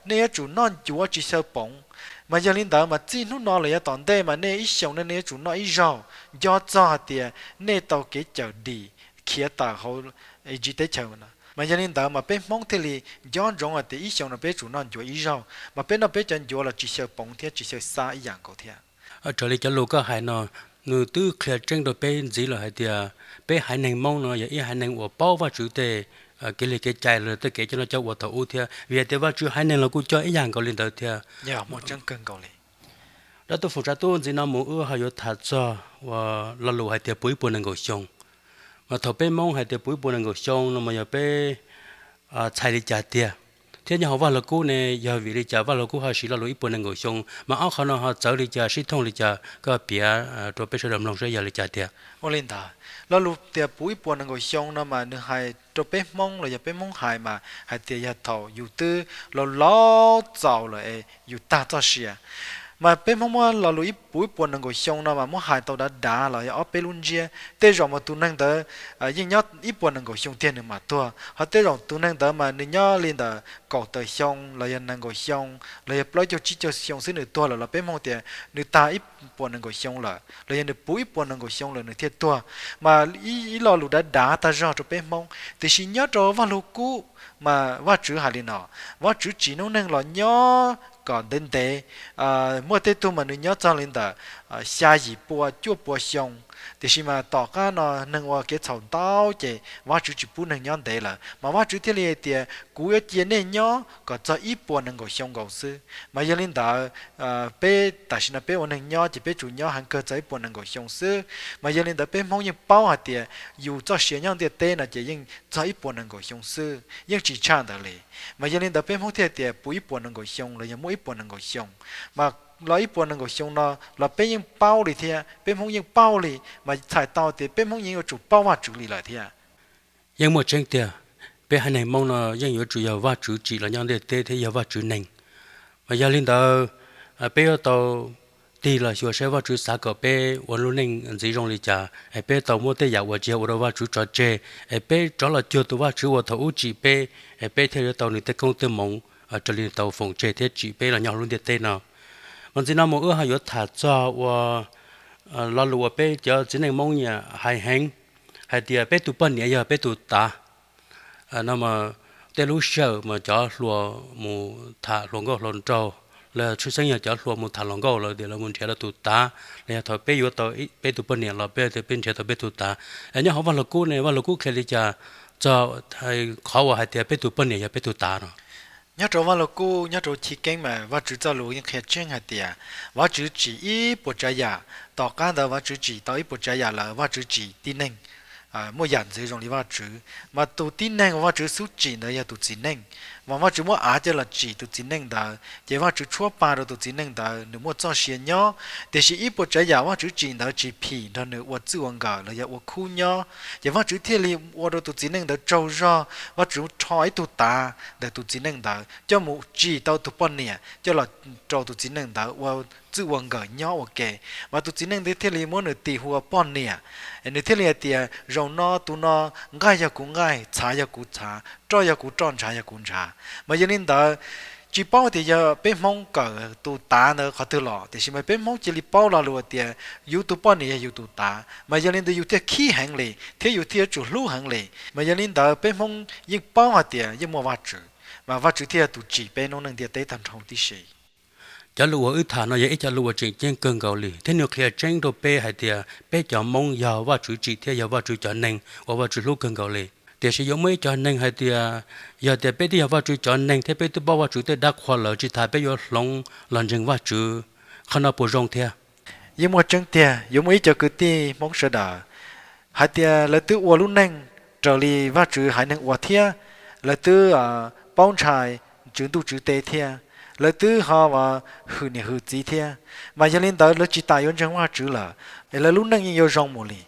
nej yuav tsum noj ncuav tsis xyaw poov. Mas yog li ntawd mas txij hnub no los yav tom ntej mas nej ib xyoos nej yuav tsum noj ib zaug, nco txog hais tias nej tau kev cawm dim khiav tawm hauv Egypt teb chaws no. Mas yog li ntawd mas peb Hmoob thiaj li nco ntsoov hais tias ib xyoos no peb yuav tsum noj ncuav ib zaug, mas peb noj peb cov ncuav los tsis xyaw poov thiab tsis xyaw xab ib yam nkaus thiab. Raws li cov lus koj hais no, nws twb qhia tseeb rau peb ntxiv lawm hais tias peb haiv neeg Hmoob no yog ib haiv neeg uas paub Vajtswv tej kev li kev cai los tej kev coj noj coj ua thaum ub thiab, vim hais tias Vajtswv haiv neeg los kuj coj ib yam nkaus li ntawd thiab. Yog muaj tseeb kawg nkaus li. Dab tuaj foom tsab tub, ntxiv no mus wb ho yuav tham txog uas lo lus hais tias puv ib puas nees nkaum xyoo. Mas thaum peb Hmoob hais tias puv ib puas nees nkaum xyoo no mas yog peb txhais li cas tiag, thiab nyob hauv Vaj Lug Kub ne yog vim li cas Vaj Lug Kub ho siv lo lus ib puas nees nkaum xyoo, mas ob qhov no ho txawv li cas sib thooj li cas, koj piav rau peb sawv daws mloog saib yog li cas tiag. Ua li ntawd, lo lus tias puv ib puas nees nkaum xyoo no mas nws hais rau peb Hmoob los yog peb Hmoob hais mas hais tias yog thaum yus twb laus laus txaus lawm es yus tag txoj sia. Mas peb Hmoob muab lo lus puv ib puas nees nkaum xyoo no mas muab hais tau dav dav los yog ob peb lub ntsiab. Tej zaum mas tus neeg ntawd yeej nyob ib puas nees nkaum xyoo tiag nws mam tuag, ho tej zaum tus neeg ntawd mas nws nyob li ntawm kaum tawm xyoo los yog nees nkaum xyoo los yog plaub caug tsib caug xyoo xwb nws tuag lawm los peb Hmoob tias nws tag ib puas nees nkaum xyoo lawm los yog nws puv ib puas nees nkaum xyoo lawm nws thiaj tuag. Mas ib lo lus dav dav tag zog rau peb Hmoob, tiam sis nyob rau Vaj Lug Kub mas Vajtswv hais li no: Vajtswv tsim noob neeg los nyob kom ntev ntev. Muaj tej tug mas nws nyob txog li ntawm xya yim pua cuaj pua xyoo, tiam sis mas tom qab no neeg ua kev txhaum ntau ces Vajtswv tsis pub neeg nyob ntev lawm, mas Vajtswv thiaj li hais tias kuv yuav cia nej nyob kom txog ib puas nees nkaum xyoo nkaus xwb. Mas yog li ntawd, peb tam sim no peb ua neeg nyob ces peb tsuas nyob heev kawg txog ib puas nees nkaum xyoo xwb. Mas yog li ntawd peb Hmoob yeej paub hais tias yus txoj sia nyob ntiaj teb no ces yeej txog ib puas nees nkaum xyoo xwb, yeej tsis tshaj ntawd li. Mas yog li ntawd peb Hmoob thiaj tias puv ib puas nees nkaum xyoo los yog muaj ib puas nees nkaum xyoo. Mas los ib puas nees nkaum xyoo no los peb yeej paub li thiab, peb Hmoob yeej paub li, mas txhais tau tias peb Hmoob yeej yuav tsum paub Vajtswv li lawm thiab. Yeej muaj tseeb tiag, peb haiv neeg Hmoob no yeej yuav tsum yog Vajtswv tsim los nyob ntiaj teb thiab yog Vajtswv neeg. Mas yog li ntawd, peb yuav tau tig los xyuas saib Vajtswv xav kom peb ua lub neej ntxiv zoo li cas, es peb tau muab tej yam uas tsis yog ua rau Vajtswv tso tseg, es peb rov los cuag tus Vajtswv uas thaum ub tsim peb, es peb thiaj yuav tau nws tej koob tej hmoov raws li nws tau foom tseg thiab tsim peb los nyob hauv lub ntiaj teb no. Mas ntxiv no mus wb ho yuav tham txog ua lo lus uas peb cov txiv neej Hmoob nyiam hais heev, hais tias peb tus poj niam yog peb tus tav. No tej lub sij hawm mas cov hluas mus tham hluas nkauj hluas nraug, los tshwj xeeb yog cov hluas mus tham hluas nkauj lawm tias lawv mus nrhiav lawv tus tav, los yog thaum peb yuav tau peb tus poj niam los peb tias peb nrhiav tau peb tus tav. Nyob hauv Vaj Lug Kub ne Vaj Lug Kub qhia li cas txog qhov uas hais tias peb tus poj niam yog peb tus tav no? Nyob rau Vaj Lug Kub, nyob rau Chiv Keeb mas Vajtswv txoj lus yeej qhia tseeb hais tias Vajtswv tsim ib puas tsav yam, tom qab ntawd Vajtswv tsim tau ib puas tsav yam lawm Vajtswv tsim tib neeg muaj yam ntxwv zoo li Vajtswv. Mas tus tib neeg uas Vajtswv xub tsim ntawd yog tus txiv neej, mas Vajtswv muab av coj los tsim tus txiv neej ntawd ces Vajtswv tshuab pa rau tus txiv neej ntawd nws muaj txoj sia nyob. Tiam sis ib puas tsav yam Vajtswv tsim ntawd tsis phim nrog nws ua txwj ua nkawm los yog ua khub nyob, ces Vajtswv thiaj li ua rau tus txiv neej ntawd tsaug zog. Vajtswv rho ib tug tav ntawm tus txiv neej ntawd coj mus tsim tau tus poj niam coj los rau tus txiv neej ntawd ua txwj ua nkawm nyob ua ke. Mas tus txiv neej ntawd thiaj li muab nws tis hu ua poj niam. Nws thiaj li hais tias zaum no tus no nqaij yog kuv nqaij, txhav yog kuv txhav, roj yog kuv roj, ntshav yog kuv ntshav. Mas yog li ntawd, tsis paub tias yog peb Hmoob kawm tus tav ntawd qhov twg los, tiam sis mas peb Hmoob cia li paub lo lus tias yus tus poj niam yog yus tus tav, mas yog li ntawd yus thiaj khib heev li thiab yus thiaj yuav tsum hlub heev li. Mas yog li ntawd peb Hmoob yeej paub hais tias yeej muaj Vajtswv, mas Vajtswv thiaj yog tus tsim peb noob neej ntiaj teb tag nrho tib si. Cov lus uas wb tham no yog ib cov lus uas tseem ceeb kawg nkaus li thiab nws qhia tseeb rau peb hais tias peb cov Hmoob yog Vajtswv tsim thiab yog Vajtswv cov neeg uas Vajtswv hlub kawg nkaus li. Tiam sis yuav muaj ib cov neeg hais tias, yog tias peb twb yog Vajtswv cov neeg thiab peb twb paub Vajtswv tej dab qhuas lawm tsis tas peb yuav hloov los ntseeg Vajtswv, qhov no puas zoo thiab? Yeej muaj tseeb tiag, yuav muaj ib cov kwv tij Hmoob sawv daws hais tias lawv twb ua lub neej raws li Vajtswv haiv neeg ua thiab, lawv twb paub ntshai tswv ntuj tswv teb thiab, lawv twb ho hwm niam hwm txiv thiab, mas yog li ntawd lawv tsis tas yuav ntseeg Vajtswv lawm, es lawv lub neej yeej yuav zoo mus li.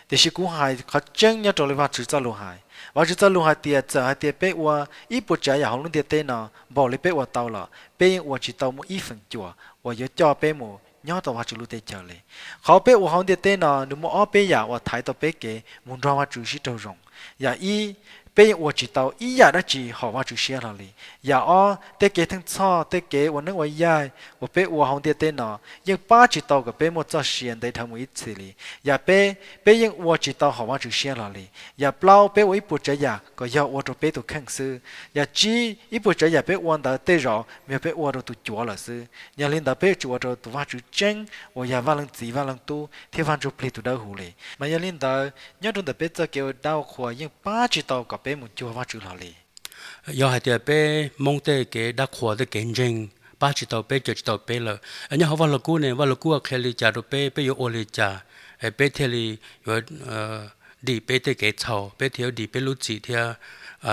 Tiam sis kuv hais qhov tseeb nyob rau li Vajtswv txoj lus hais, Vajtswv txoj lus hais tias txawm hais tias peb ua ib puas tsav yam hauv lub ntiaj teb no npaum li peb ua tau los peb yeej ua tsis tau muaj ib feem cuam uas yuav coj peb mus nyob tau Vajtswv lub teb chaws li. Qhov peb ua hauv ntiaj teb no nws muaj ob peb yam uas thaiv tau peb kev mus nrog Vajtswv sib raug zoo. Yam ib, peb yeej ua tsis tau ib yam dab tsi haum Vajtswv siab hlo li. Yam ob, tej kev theej txhoj, tej kev ua neeb ua yaig uas peb ua hauv ntiaj teb no yeej pab tsis tau kom peb muaj txoj sia ntev dhawv mus ib txhis li. Yam peb, peb yeej ua tsis tau haum Vajtswv siab hlo li. Yam plaub, peb ua ib puas tsav yam kom yog ua rau peb tus kheej xwb. Yam tsib, ib puas tsav yam peb ua ntawd tej zaum yog peb ua rau tus cuav lawm xwb. Yog li ntawd peb yuav tsum ua rau tus Vajtswv tseeb uas yog Vaj Leej Txiv, Vaj Leej Tub thiab Vaj Ntsujplig tus Dawbhuv li. Mas yog li ntawd nyob rau ntawm peb txoj kev ua dab ua qhua yeej pab tsis tau kom peb mus cuag Vajtswv hlo li. Yog hais tias peb Hmoob tej kev dab qhuas tej kev ntseeg pab tsis tau peb, cawm tsis tau peb lawm. Nyob hauv Vaj Lug Kub ne, Vaj Lug Kub qhia li cas rau peb, peb yuav ua li cas, peb thiaj li yuav dim peb tej kev txhaum, peb thiaj yuav dim peb lub txim thiab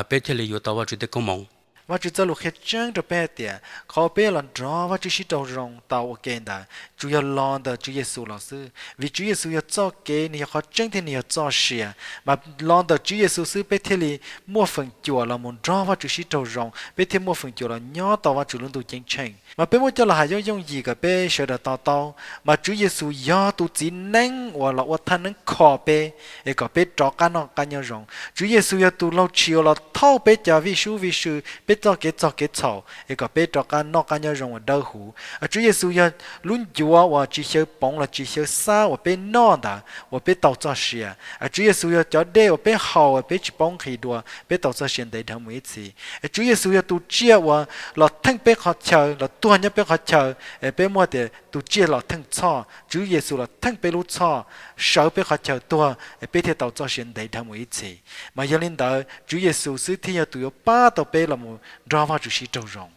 peb thiaj li yuav tau Vajtswv tej koob hmoov? Vajtswv txoj lus qhia tseeb rau peb hais tias qhov uas peb yuav los nrog Vajtswv sib raug zoo tau ua ke ntawd tsuas yog los ntawm Tswv Yexus los xwb, vim Tswv Yexus yog txoj kev, nws yog qhov tseeb thiab nws yog txoj sia. Mas los ntawm Tswv Yexus xwb peb thiaj li muaj feem cuam los mus nrog Vajtswv sib raug zoo, peb thiaj muaj feem cuam los nyob tau Vajtswv lub ntuj ceeb tsheej. Mas peb muab coj los hais yooj yooj yim kom peb sawv daws to taub, mas Tswv Yexus yog tus txiv neeb uas los ua thaj neeb kho peb, es kom peb rov qab noj qab nyob zoo. Tswv Yexus yog tus laug tshis uas los thauj peb cov vij sub vij sw, peb txoj kev txog kev txhaum, es kom peb rov qab noj qab nyob zoo uas dawb huv. Tswv Yexus yog lub ncuav uas tsis xyaw poov los tsis xyaw xab uas peb noj ntawd uas peb tau txoj sia. Tswv Yexus yog cov dej uas peb haus peb tsis paub nqhis dua, peb tau txoj sia ntev dhawv mus ib txhis. Tswv Yexus yog tus tsiaj uas los theej peb qhov chaw, los tuag nyob peb qhov chaw, es peb muaj tias tus tsiaj los theej txhoj, Tswv Yexus los theej peb lub txhoj, sawv peb qhov chaw tuag, es peb thiaj tau txoj sia ntev dhawv mus ib txhis. Mas yog li ntawd Tswv Yexus xwb thiaj yog tus yuav pab tau peb los mus nrog Vajtswv sib raug zoo.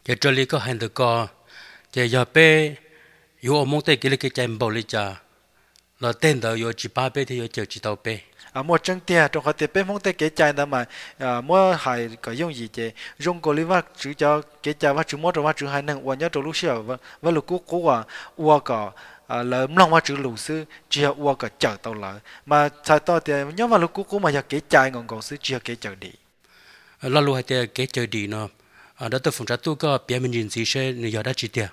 Ces raws li koj hais ntawm ko, ces yog peb yuav ua Hmoob tej kev li kev cai npaum li cas los tej ntawd yuav tsis pab peb thiab yuav cawm tsis tau peb. Muaj tseeb tiag, rau qhov tias peb Hmoob tej kev cai ntawd mas muab hais kom yooj yim ces zoo nkaus li Vajtswv cov kev cai Vajtswv muab rau Vajtswv haiv neeg ua nyob rau lub sij hawm Vaj Lug Kub Qub uas ua kom lawv mloog Vajtswv lus xwb, tsis yog ua kom cawm tau lawv. Mas txhais tau tias nyob Vaj Lug Kub Qub mas yog kev cai nkaus nkaus xwb, tsis yog kev cawm dim. Lo lus hais tias kev cawm dim no, dab tuj Foom Tsav Tuj, koj piav me ntsis ntxiv seb nws yog dab tsi tiag?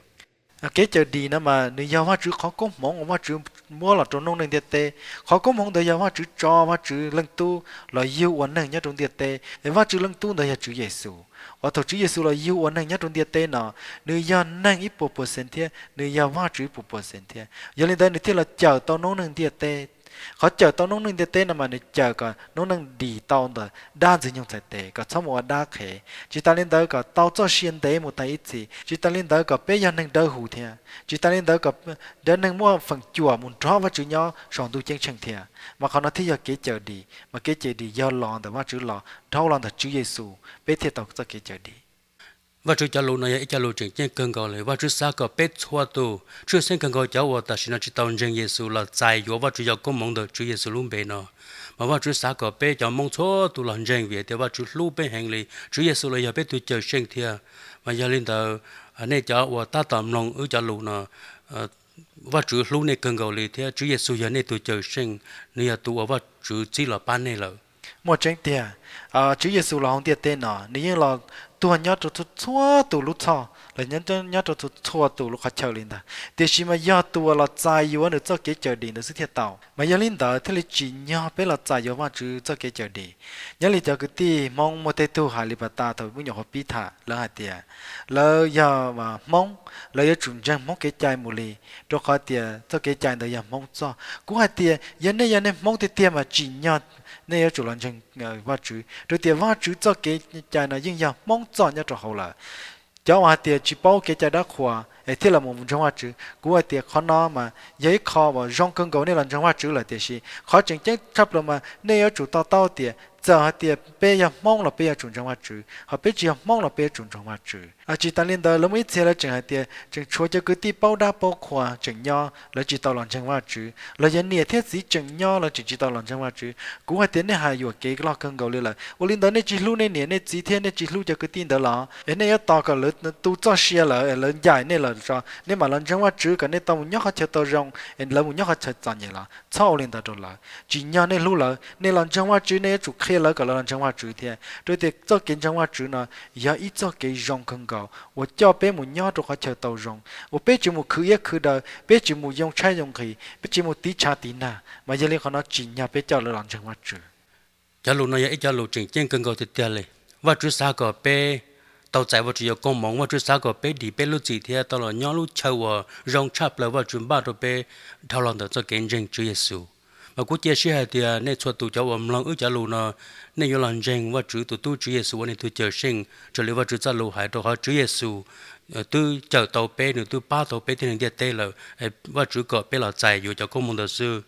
Kev cawm dim no mas nws yog Vajtswv qhov koob hmoov uas Vajtswv muab los rau noob neej ntiaj teb. Qhov koob hmoov ntawd yog Vajtswv tso Vajtswv Leej Tub los yug ua neeg nyob rau ntiaj teb, es Vajtswv Leej Tub ntawd yog Tswv Yexus. Uas thaum Tswv Yexus los yug ua neeg nyob rau ntiaj teb no, nws yog neeg ib puas percent thiab nws yog Vajtswv ib puas percent thiab. Yog li ntawd nws thiaj los cawm tau noob neej ntiaj teb. Qhov cawm tau noob neej ntiaj teb no mas nws cawm kom noob neej dim tau ntawm dab ntxwg nyoog txhais tes, kom txhob mus ua dab qhev. Tsis tas li ntawd kom tau txoj sia ntev mus tag ib txhis. Tsis tas li ntawd kom peb yog neeg dawb huv thiab. Tsis tas li ntawd kom cov neeg muaj feem cuam mus nrog Vajtswv nyob saum ntuj ceeb tsheej thiab. Mas qhov no thiaj yog kev cawm dim, mas kev cawm dim yog los ntawm Vajtswv los dhau los ntawm Tswv Yexus peb thiaj tau txoj kev cawm dim. Vajtswv cov lus no yog ib co lus tseem ceeb kawg nkaus li. Vajtswv xav kom peb txhua tus, tshwj xeeb kawg nkaus cov uas tam sim no tsis tau ntseeg Yexus los txais yuav Vajtswv cov koob hmoov ntawm Tswv Yexus lub npe no. Mas Vajtswv xav kom peb cov Hmoob txhua tus los ntseeg vim tias Vajtswv hlub peb heev li, Tswv Yexus los yog peb tus cawm seej thiab. Mas yog li ntawd, nej cov uas tab tom mloog wb cov lus no, Vajtswv hlub nej kawg nkaus li thiab Tswv Yexus yog nej tus cawm seej, nws yog tus uas Vajtswv txib los pab nej lawm. Muaj tseeb tiag, Tswv Yexus los hauv ntiaj teb no nws yeej los tuag nyob rau txhua txhua tus lub txhoj los nyob rau txhua txhua tus lub qhov chaw li ntag, tiam sis mas yog tus uas los txais yuav nws txoj kev cawm dim ntawd xwb thiaj tau. Mas yog li ntawd thiaj li tsim nyog peb los txais yuav Vajtswv txoj kev cawm dim. Nyob li cov kwv tij Hmoob muaj tej tug hais li pas tas thaum me nyuam qhuav pib tham, lawv hais tias lawv yog Hmoob, lawv yuav tsum ntseeg Hmoob kev cai mus li, rau qhov tias txoj kev cai ntawd yog Hmoob txoj. Kuv hais tias yog nej yog nej Hmoob tiag tiag mas tsim nyog nej yuav tsum los ntseeg Vajtswv, rau tias Vajtswv txoj kev cai no yeej yog Hmoob txoj nyob rau hauv lawm. Cov uas hais tias tsis paub kev cai dab qhuas es thiaj los mus ntseeg Vajtswv, kuv hais tias qhov no mas yog ib qho uas zoo kawg nkaus nej los ntseeg Vajtswv lawm, tiam sis qhov tseem ceeb tshaj plaws mas nej yuav tsum to taub tias txawm hais tias peb yog Hmoob los peb yuav tsum ntseeg Vajtswv, ho peb tsis yog Hmoob los peb yuav tsum ntseeg Vajtswv. Tsis tas li ntawd lawv muaj ib txhia lawv tseem hais tias tseem tshuav cov kwv tij paub dab paub qhua tseem nyob, lawv tsis tau los ntseeg Vajtswv, los yog niam thiab txiv tseem nyob lawv tseem tsis tau los ntseeg Vajtswv. Kuv hais tias nej hais yuam kev loj kawg nkaus li lawm. Ua li ntawd nej tsis hlub nej niam nej txiv thiab nej tsis hlub cov kwv tij ntawd los? Es nej yuav tos kom lawv tu txoj sia lawm, lawv ncaim nej lawm tso nej mam los ntseeg Vajtswv kom nej tau mus nyob qhov chaw tau zoo, es lawv mus nyob qhov chaw txom nyem los? Txhob ua li ntawd rau lawv. Tsim nyog nej hlub lawv, nej los ntseeg Vajtswv nej yuav tsum qhia lawv kom lawv los ntseeg Vajtswv thiab, rau tias txoj kev ntseeg Vajtswv no yog ib txoj kev zoo kawg nkaus uas coj peb mus nyob rau qhov chaw tau zoo, uas peb tsis mus khwv iab khwv daw, peb tsis mus yoo tshaib yoo nqhis, peb tsis mus tiv tshav tiv nag, mas yog li qhov no tsim nyog peb coj lawv los ntseeg Vajtswv. Cov lus no yog ib co lus tseem ceeb kawg nkaus tiag tiag li. Vajtswv xav kom peb tau txais Vajtswv cov koob hmoov, Vajtswv xav kom peb dim peb lub txim thiab tau los nyob lub chaw uas zoo tshaj plaws Vajtswv npaj rau peb dhau los ntawm txoj kev ntseeg Tswv Yexus. Mas kuv cia siab hais tias nej txhua tus cov uas mloog wb cov lus no, nej yuav los ntseeg Vajtswv tus tub Tswv Yexus ua nej tus cawm seej raws li Vajtswv txoj lus hais, rau qhov Tswv Yexus twb cawm tau peb, nws twb pab tau peb tib neeg ntiaj teb lawm. Vajtswv kom peb los txais yuav cov koob hmoov ntawd xwb.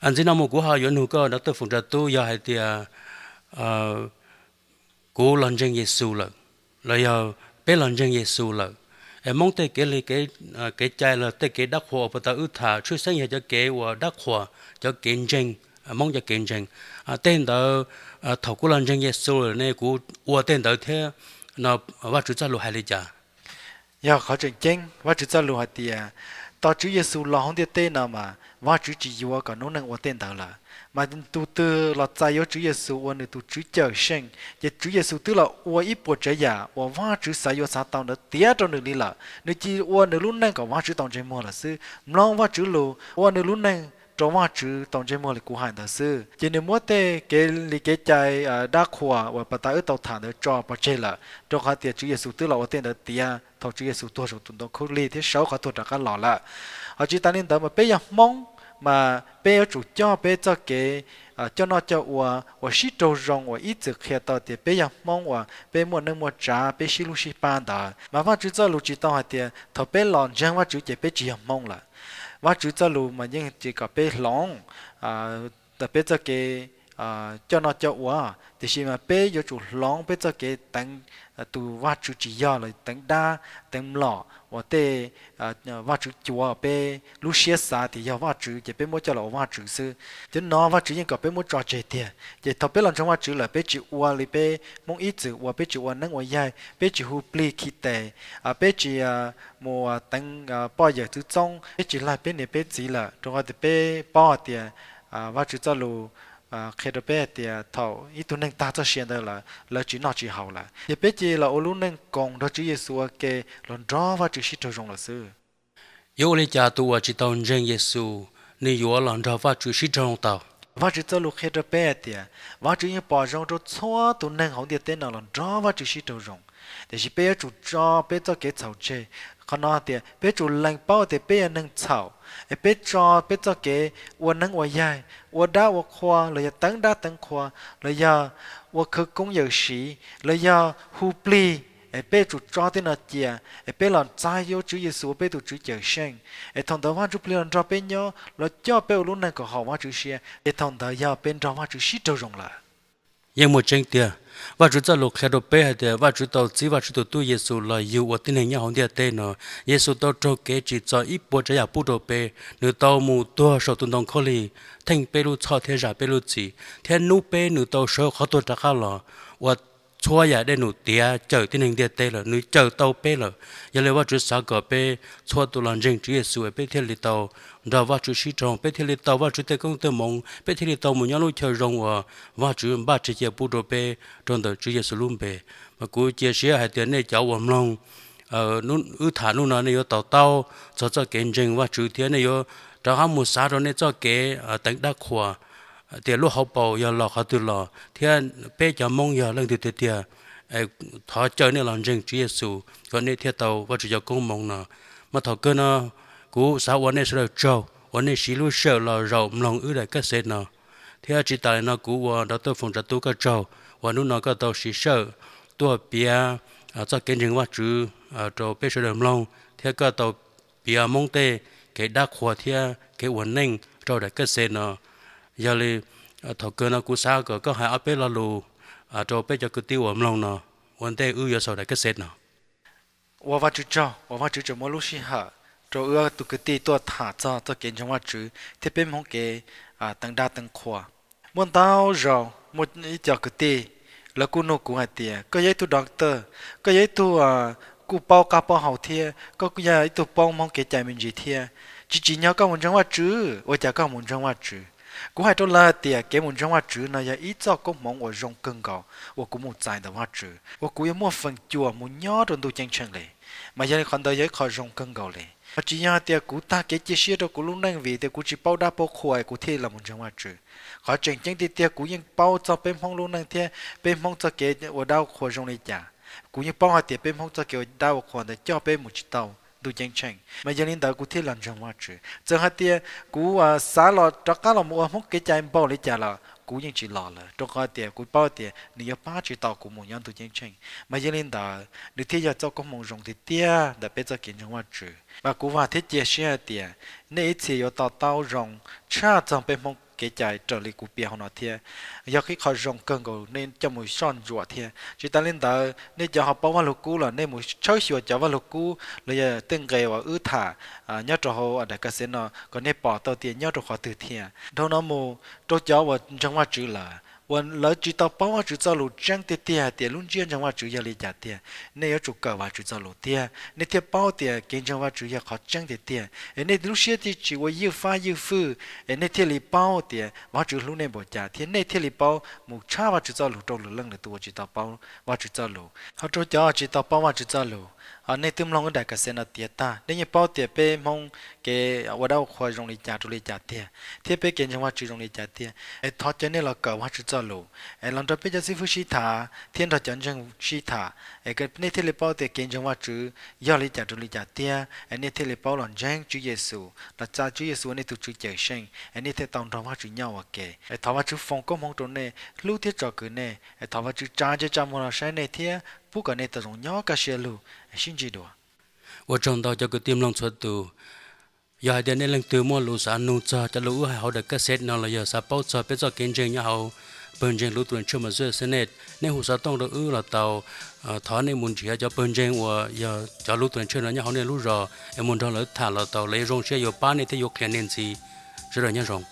Ntxiv no mus kuv ho yuav nug koj dab tuj Foom Tsav Tub, yog hais tias kuv los ntseeg Yexus lawm, los yog peb los ntseeg Yexus lawm, Hmoob tej kev li kev cai los tej kev dab qhuas uas puag ta wb tham tshwj xeeb yog cov kev uas dab qhuas, cov kev ntseeg, Hmoob cov kev ntseeg. Tej ntawd, thaum kuv los ntseeg Yexus lawm ne kuv ua tej ntawd thiab no, Vajtswv txoj lus hais li cas? Yog qhov tseem ceeb, Vajtswv txoj lus hais tias, tos Tswv Yexus los hauv ntiaj teb no mas Vajtswv tsis yuav kom lub neej ua tej ntawd lawm. Mas tus twg los txais yuav Tswv Yexus ua nws tus Tswv Cawmseej, ces Tswv Yexus twb los ua ib puas tsav yam uas Vajtswv xav yuav xav tau ntawd tiav rau nws li lawm. Nws cia li ua nws lub neej kom Vajtswv tau ntsej muag lawm xwb, mloog Vajtswv lus, ua nws lub neej rau Vajtswv tau ntsej muag li kuv hais ntawd xwb. Ces nws muab tej kev li kev cai dab qhuas uas puag ta wb tau tham ntawd tso pov tseg lawm, rau qhov tias Tswv Yexus twb los ua tej ntawd tiav thaum Tswv Yexus tuag saum tus ntoo khaub lig thiab sawv qhov tuag rov qab los lawm. Ho tsis tas li ntawd mas peb yog Hmoob, mas peb yuav tsum coj peb txoj kev coj noj coj ua uas sib raug zoo uas ib txwm qhia tau tias peb yog Hmoob uas peb muaj neej muaj tsav, peb sib hlub sib pab ntawd. Mas Vajtswv txoj lus tsis tau hais tias thaum peb los ntseeg Vajtswv ces peb tsis yog Hmoob lawm. Vajtswv txoj lus mas yeej tsis kom peb hloov peb txoj kev coj noj coj ua, tiam sis mas peb yuav tsum hloov peb txoj kev teev tus Vajtswv tsis yog los teev dab teev mlom uas tej Vajtswv cuav peb lub siab xav tias yog Vajtswv ces peb muab coj los ua Vajtswv xwb. Cov no Vajtswv yeej kom peb muab tso tseg tiag. Ces thaum peb los ntseeg Vajtswv lawm peb tsis ua li peb Hmoob ib txwm ua, peb tsis ua neeb ua yaig, peb tsis hu plig khi tes, peb tsis mus teev poj yawm txwv txoob, peb tsis laig peb niam peb txiv lawm, rau qhov tias peb paub hais tias Vajtswv txoj lus qhia rau peb hais tias thaum ib tug neeg tag txoj sia ntawd lawm lawv tsis noj tsis haus lawm, ces peb cia li los ua lub neej koom nrog Tswv Yexus ua ke los nrog Vajtswv sib raug zoo lawm xwb. Yuav ua li cas tus uas tsis tau ntseeg Yexus nws yuav los nrog Vajtswv sib raug zoo tau? Vajtswv txoj lus qhia rau peb hais tias Vajtswv yeej pom zoo rau txhua tus neeg hauv ntiaj teb no los nrog Vajtswv sib raug zoo, tiam sis peb yuav tsum tso peb txoj kev txhaum tseg. Qhov no tias peb yuav tsum lees paub tias peb yog neeg txhaum, es peb tso peb txoj kev ua neeb ua yaig, ua dab ua qhua los yog teev dab teev qhua, los yog ua khawv koob yawm siv, los yog hu plig, es peb yuav tsum tso tej no cia, es peb los txais yuav Tswv Yexus ua peb tus Tswv Cawmseej, es thaum ntawd Vaj Ntsuj Plig los nrog peb nyob los coj peb ua lub neej kom haum Vajtswv siab, ces thaum ntawd yog peb nrog Vajtswv sib raug zoo lawm. Yeej muaj tseeb tiag, Vajtswv txoj lus qhia rau peb hais tias Vajtswv tau txib Vajtswv tus tub Yexus los yug ua tib neeg nyob hauv ntiaj teb no. Yexus tau raug kev tsim txom ib puas tsav yam pub rau peb, nws tau mus tuag saum tus ntoo khaub lig theej peb lub txhoj thiab zam peb lub txim, thiab hnub peb nws tau sawv qhov tuag rov qab los, ua txhua yam dej num tiav cawm tib neeg ntiaj teb lawm, nws cawm tau peb lawm. Yog li Vajtswv xav kom peb txhua tus los ntseeg Tswv Yexus es peb thiaj li tau nrog Vajtswv sib raug, peb thiaj li tau Vajtswv tej koob tej hmoov, peb thiaj li tau mus nyob lub chaw zoo uas Vajtswv npaj tseg cia pub rau peb rau ntawm Tswv Yexus lub npe. Mas kuv cia siab hais tias nej cov uas mloog wb tham hnub no nej yuav to taub txog txoj kev ntseeg Vajtswv thiab nej yuav rov qab mus xav rau nej txoj kev teev dab qhuas tias lub hauv paus yog los qhov twg los, thiab peb cov Hmoob yog leej twg tiag tiag. Thov caw nej los ntseeg Tswv Yexus kom nej thiaj tau Vajtswv cov koob hmoov no. Mas thaum kawg no kuv xav ua nej sawv daws tsaug uas nej siv lub sij hawm los zaum mloog wb daim kaj xev no. Thiab tsis tas li no kuv ua Doctor Foom Tsav Tub koj tsaug uas hnub no koj tau siv sij hawm tuaj piav txoj kev ntseeg Vajtswv rau peb sawv daws mloog thiab koj tau piav Hmoob tej kev dab qhuas thiab kev ua neej rau daim kaj xev no. Yog li thaum kawg no kuv xav kom koj hais ob peb lo lus rau peb cov kwv tij uas mloog no ua ntej wb yuav xaus daim kaj xev no. Ua Vajtswv tsaug uas Vajtswv tseem muab lub sij hawm rau wb tus kwv tij tuaj tham txog txoj kev ntseeg Vajtswv thiab peb Hmoob kev teev dab teev qhua. Muaj ntau zaus muaj ib co kwv tij lawv kuj nug kuv hais tias koj yog ib tug doctor, koj yog ib tug kuj paub qab paub hau thiab koj kuj yog ib tug paub Hmoob kev cai me ntsis thiab, tsis tsim nyog koj mus ntseeg Vajtswv, ua cas koj mus ntseeg Vajtswv? Kuv hais rau lawv hais tias kev mus ntseeg Vajtswv no yog ib txoj koob hmoov uas zoo kawg nkaus uas kuv mus txais ntawm Vajtswv uas kuv yuav muaj feem cuam mus nyob rau ntuj ceeb tsheej li. Mas yog li qhov ntawd yog ib qho zoo kawg nkaus li. Mas tsis yog hais tias kuv tag kev cia siab rau kuv lub neej vim tias kuv tsis paub dab paub qhua es kuv thiaj li los mus ntseeg Vajtswv. Qhov tseem ceeb tiag tiag kuv yeej paub txog peb Hmoob lub neej thiab peb Hmoob txoj kev ua dab ua qhua zoo li cas. Kuv yeej paub hais tias peb Hmoob txoj kev ua dab ua qhua ntawd coj peb mus tsis tau ntuj ceeb tsheej, mas yog li ntawd kuv thiaj los ntseeg Vajtswv. Txawm hais tias kuv xav los rov qab los mus ua Hmoob kev cai npaum li cas los kuv yeej tsis los lawm, rau qhov tias kuv paub tias nws yuav pab tsis tau kuv mus nyob ntuj ceeb tsheej. Mas yog li ntawd nws thiaj yog txoj koob hmoov zoo tiag tiag ntawm peb txoj kev ntseeg Vajtswv. Mas kuv vam thiab cia siab hais tias nej ib txhia yuav to taub zoo tshaj txog peb Hmoob kev cai raws li kuv piav hauv no thiab. Yog ib qho zoo kawg nkaus nej coj mus soj ntsuam thiab. Tsis tas li ntawd, nej cov ho paub Vaj Lug Kub los nej mus tshawb xyuas cov Vaj Lug Kub los yog tej nqe uas wb tham nyob rau hauv daim kas xev no kom nej pom tau tias nyob rau qhov twg thiab. Dhau no mus rau cov uas ntseeg Vajtswv lawm uas lawv tsis tau paub Vajtswv txoj lus tseeb tiag tiag hais tias lub ntsiab ntseeg Vajtswv yog li cas tiag, nej yuav tsum kawm Vajtswv txoj lus tiag nej thiaj paub tias kev ntseeg Vajtswv yog qhov tseeb tiag tiag, es nej lub siab thiaj tsis ua ywj fab ywj fwj, es nej thiaj li paub tias Vajtswv hlub nej npaum cas thiab nej thiaj li paub mus tshaj Vajtswv txoj lus rau lwm leej lwm tus uas tsis tau paub Vajtswv txoj lus. Ho rau cov tsis tau paub Vajtswv txoj lus, nej twb mloog wb daim kas xev no tiav tag, nej yeej paub tias peb Hmoob kev ua dab ua qhua zoo li cas rau li cas tiag thiab peb kev ntseeg Vajtswv zoo li cas tiag. Es thov caw nej los kawm Vajtswv txoj lus, es los nrog peb cov xib fwb sib tham thiab nrog cov ntseeg sib tham, es nej thiaj li paub tias kev ntseeg Vajtswv yog li cas rau li cas tiag, es nej thiaj li paub los ntseeg Tswv Yexus, los txais Tswv Yexus ua nej tus Tswv Cawm Seej, es nej thiaj tau nrog Vajtswv nyob ua ke. Es thov Vajtswv foom koob hmoov rau nej, hlub thiab tsom kwm nej. Es thov Vajtswv tsa ntsej tsa muag los saib nej thiab pub kom nej tau zoo nyob kaj siab lug. Sib ntsib dua. Ua tsaug ntau cov kwv tij mloog txhua tus. Yog hais tias nej leej twg muaj lus xav nug txog cov lus wb hais hauv daim kas xev no los yog xav paub txog peb txoj kev ntseeg nyob hauv pawg ntseeg Lutheran Church Massachusetts, nej hu xov tooj rau wb los tau. Thov nej mus nrhiav cov pawg ntseeg uas yog cov Lutheran Church no nyob hauv nej lub zos es mus nrog lawv tham los tau, lawv yuav zoo siab yuav pab nej thiab yuav qhia nej ntxiv. Sawv daws nyob zoo.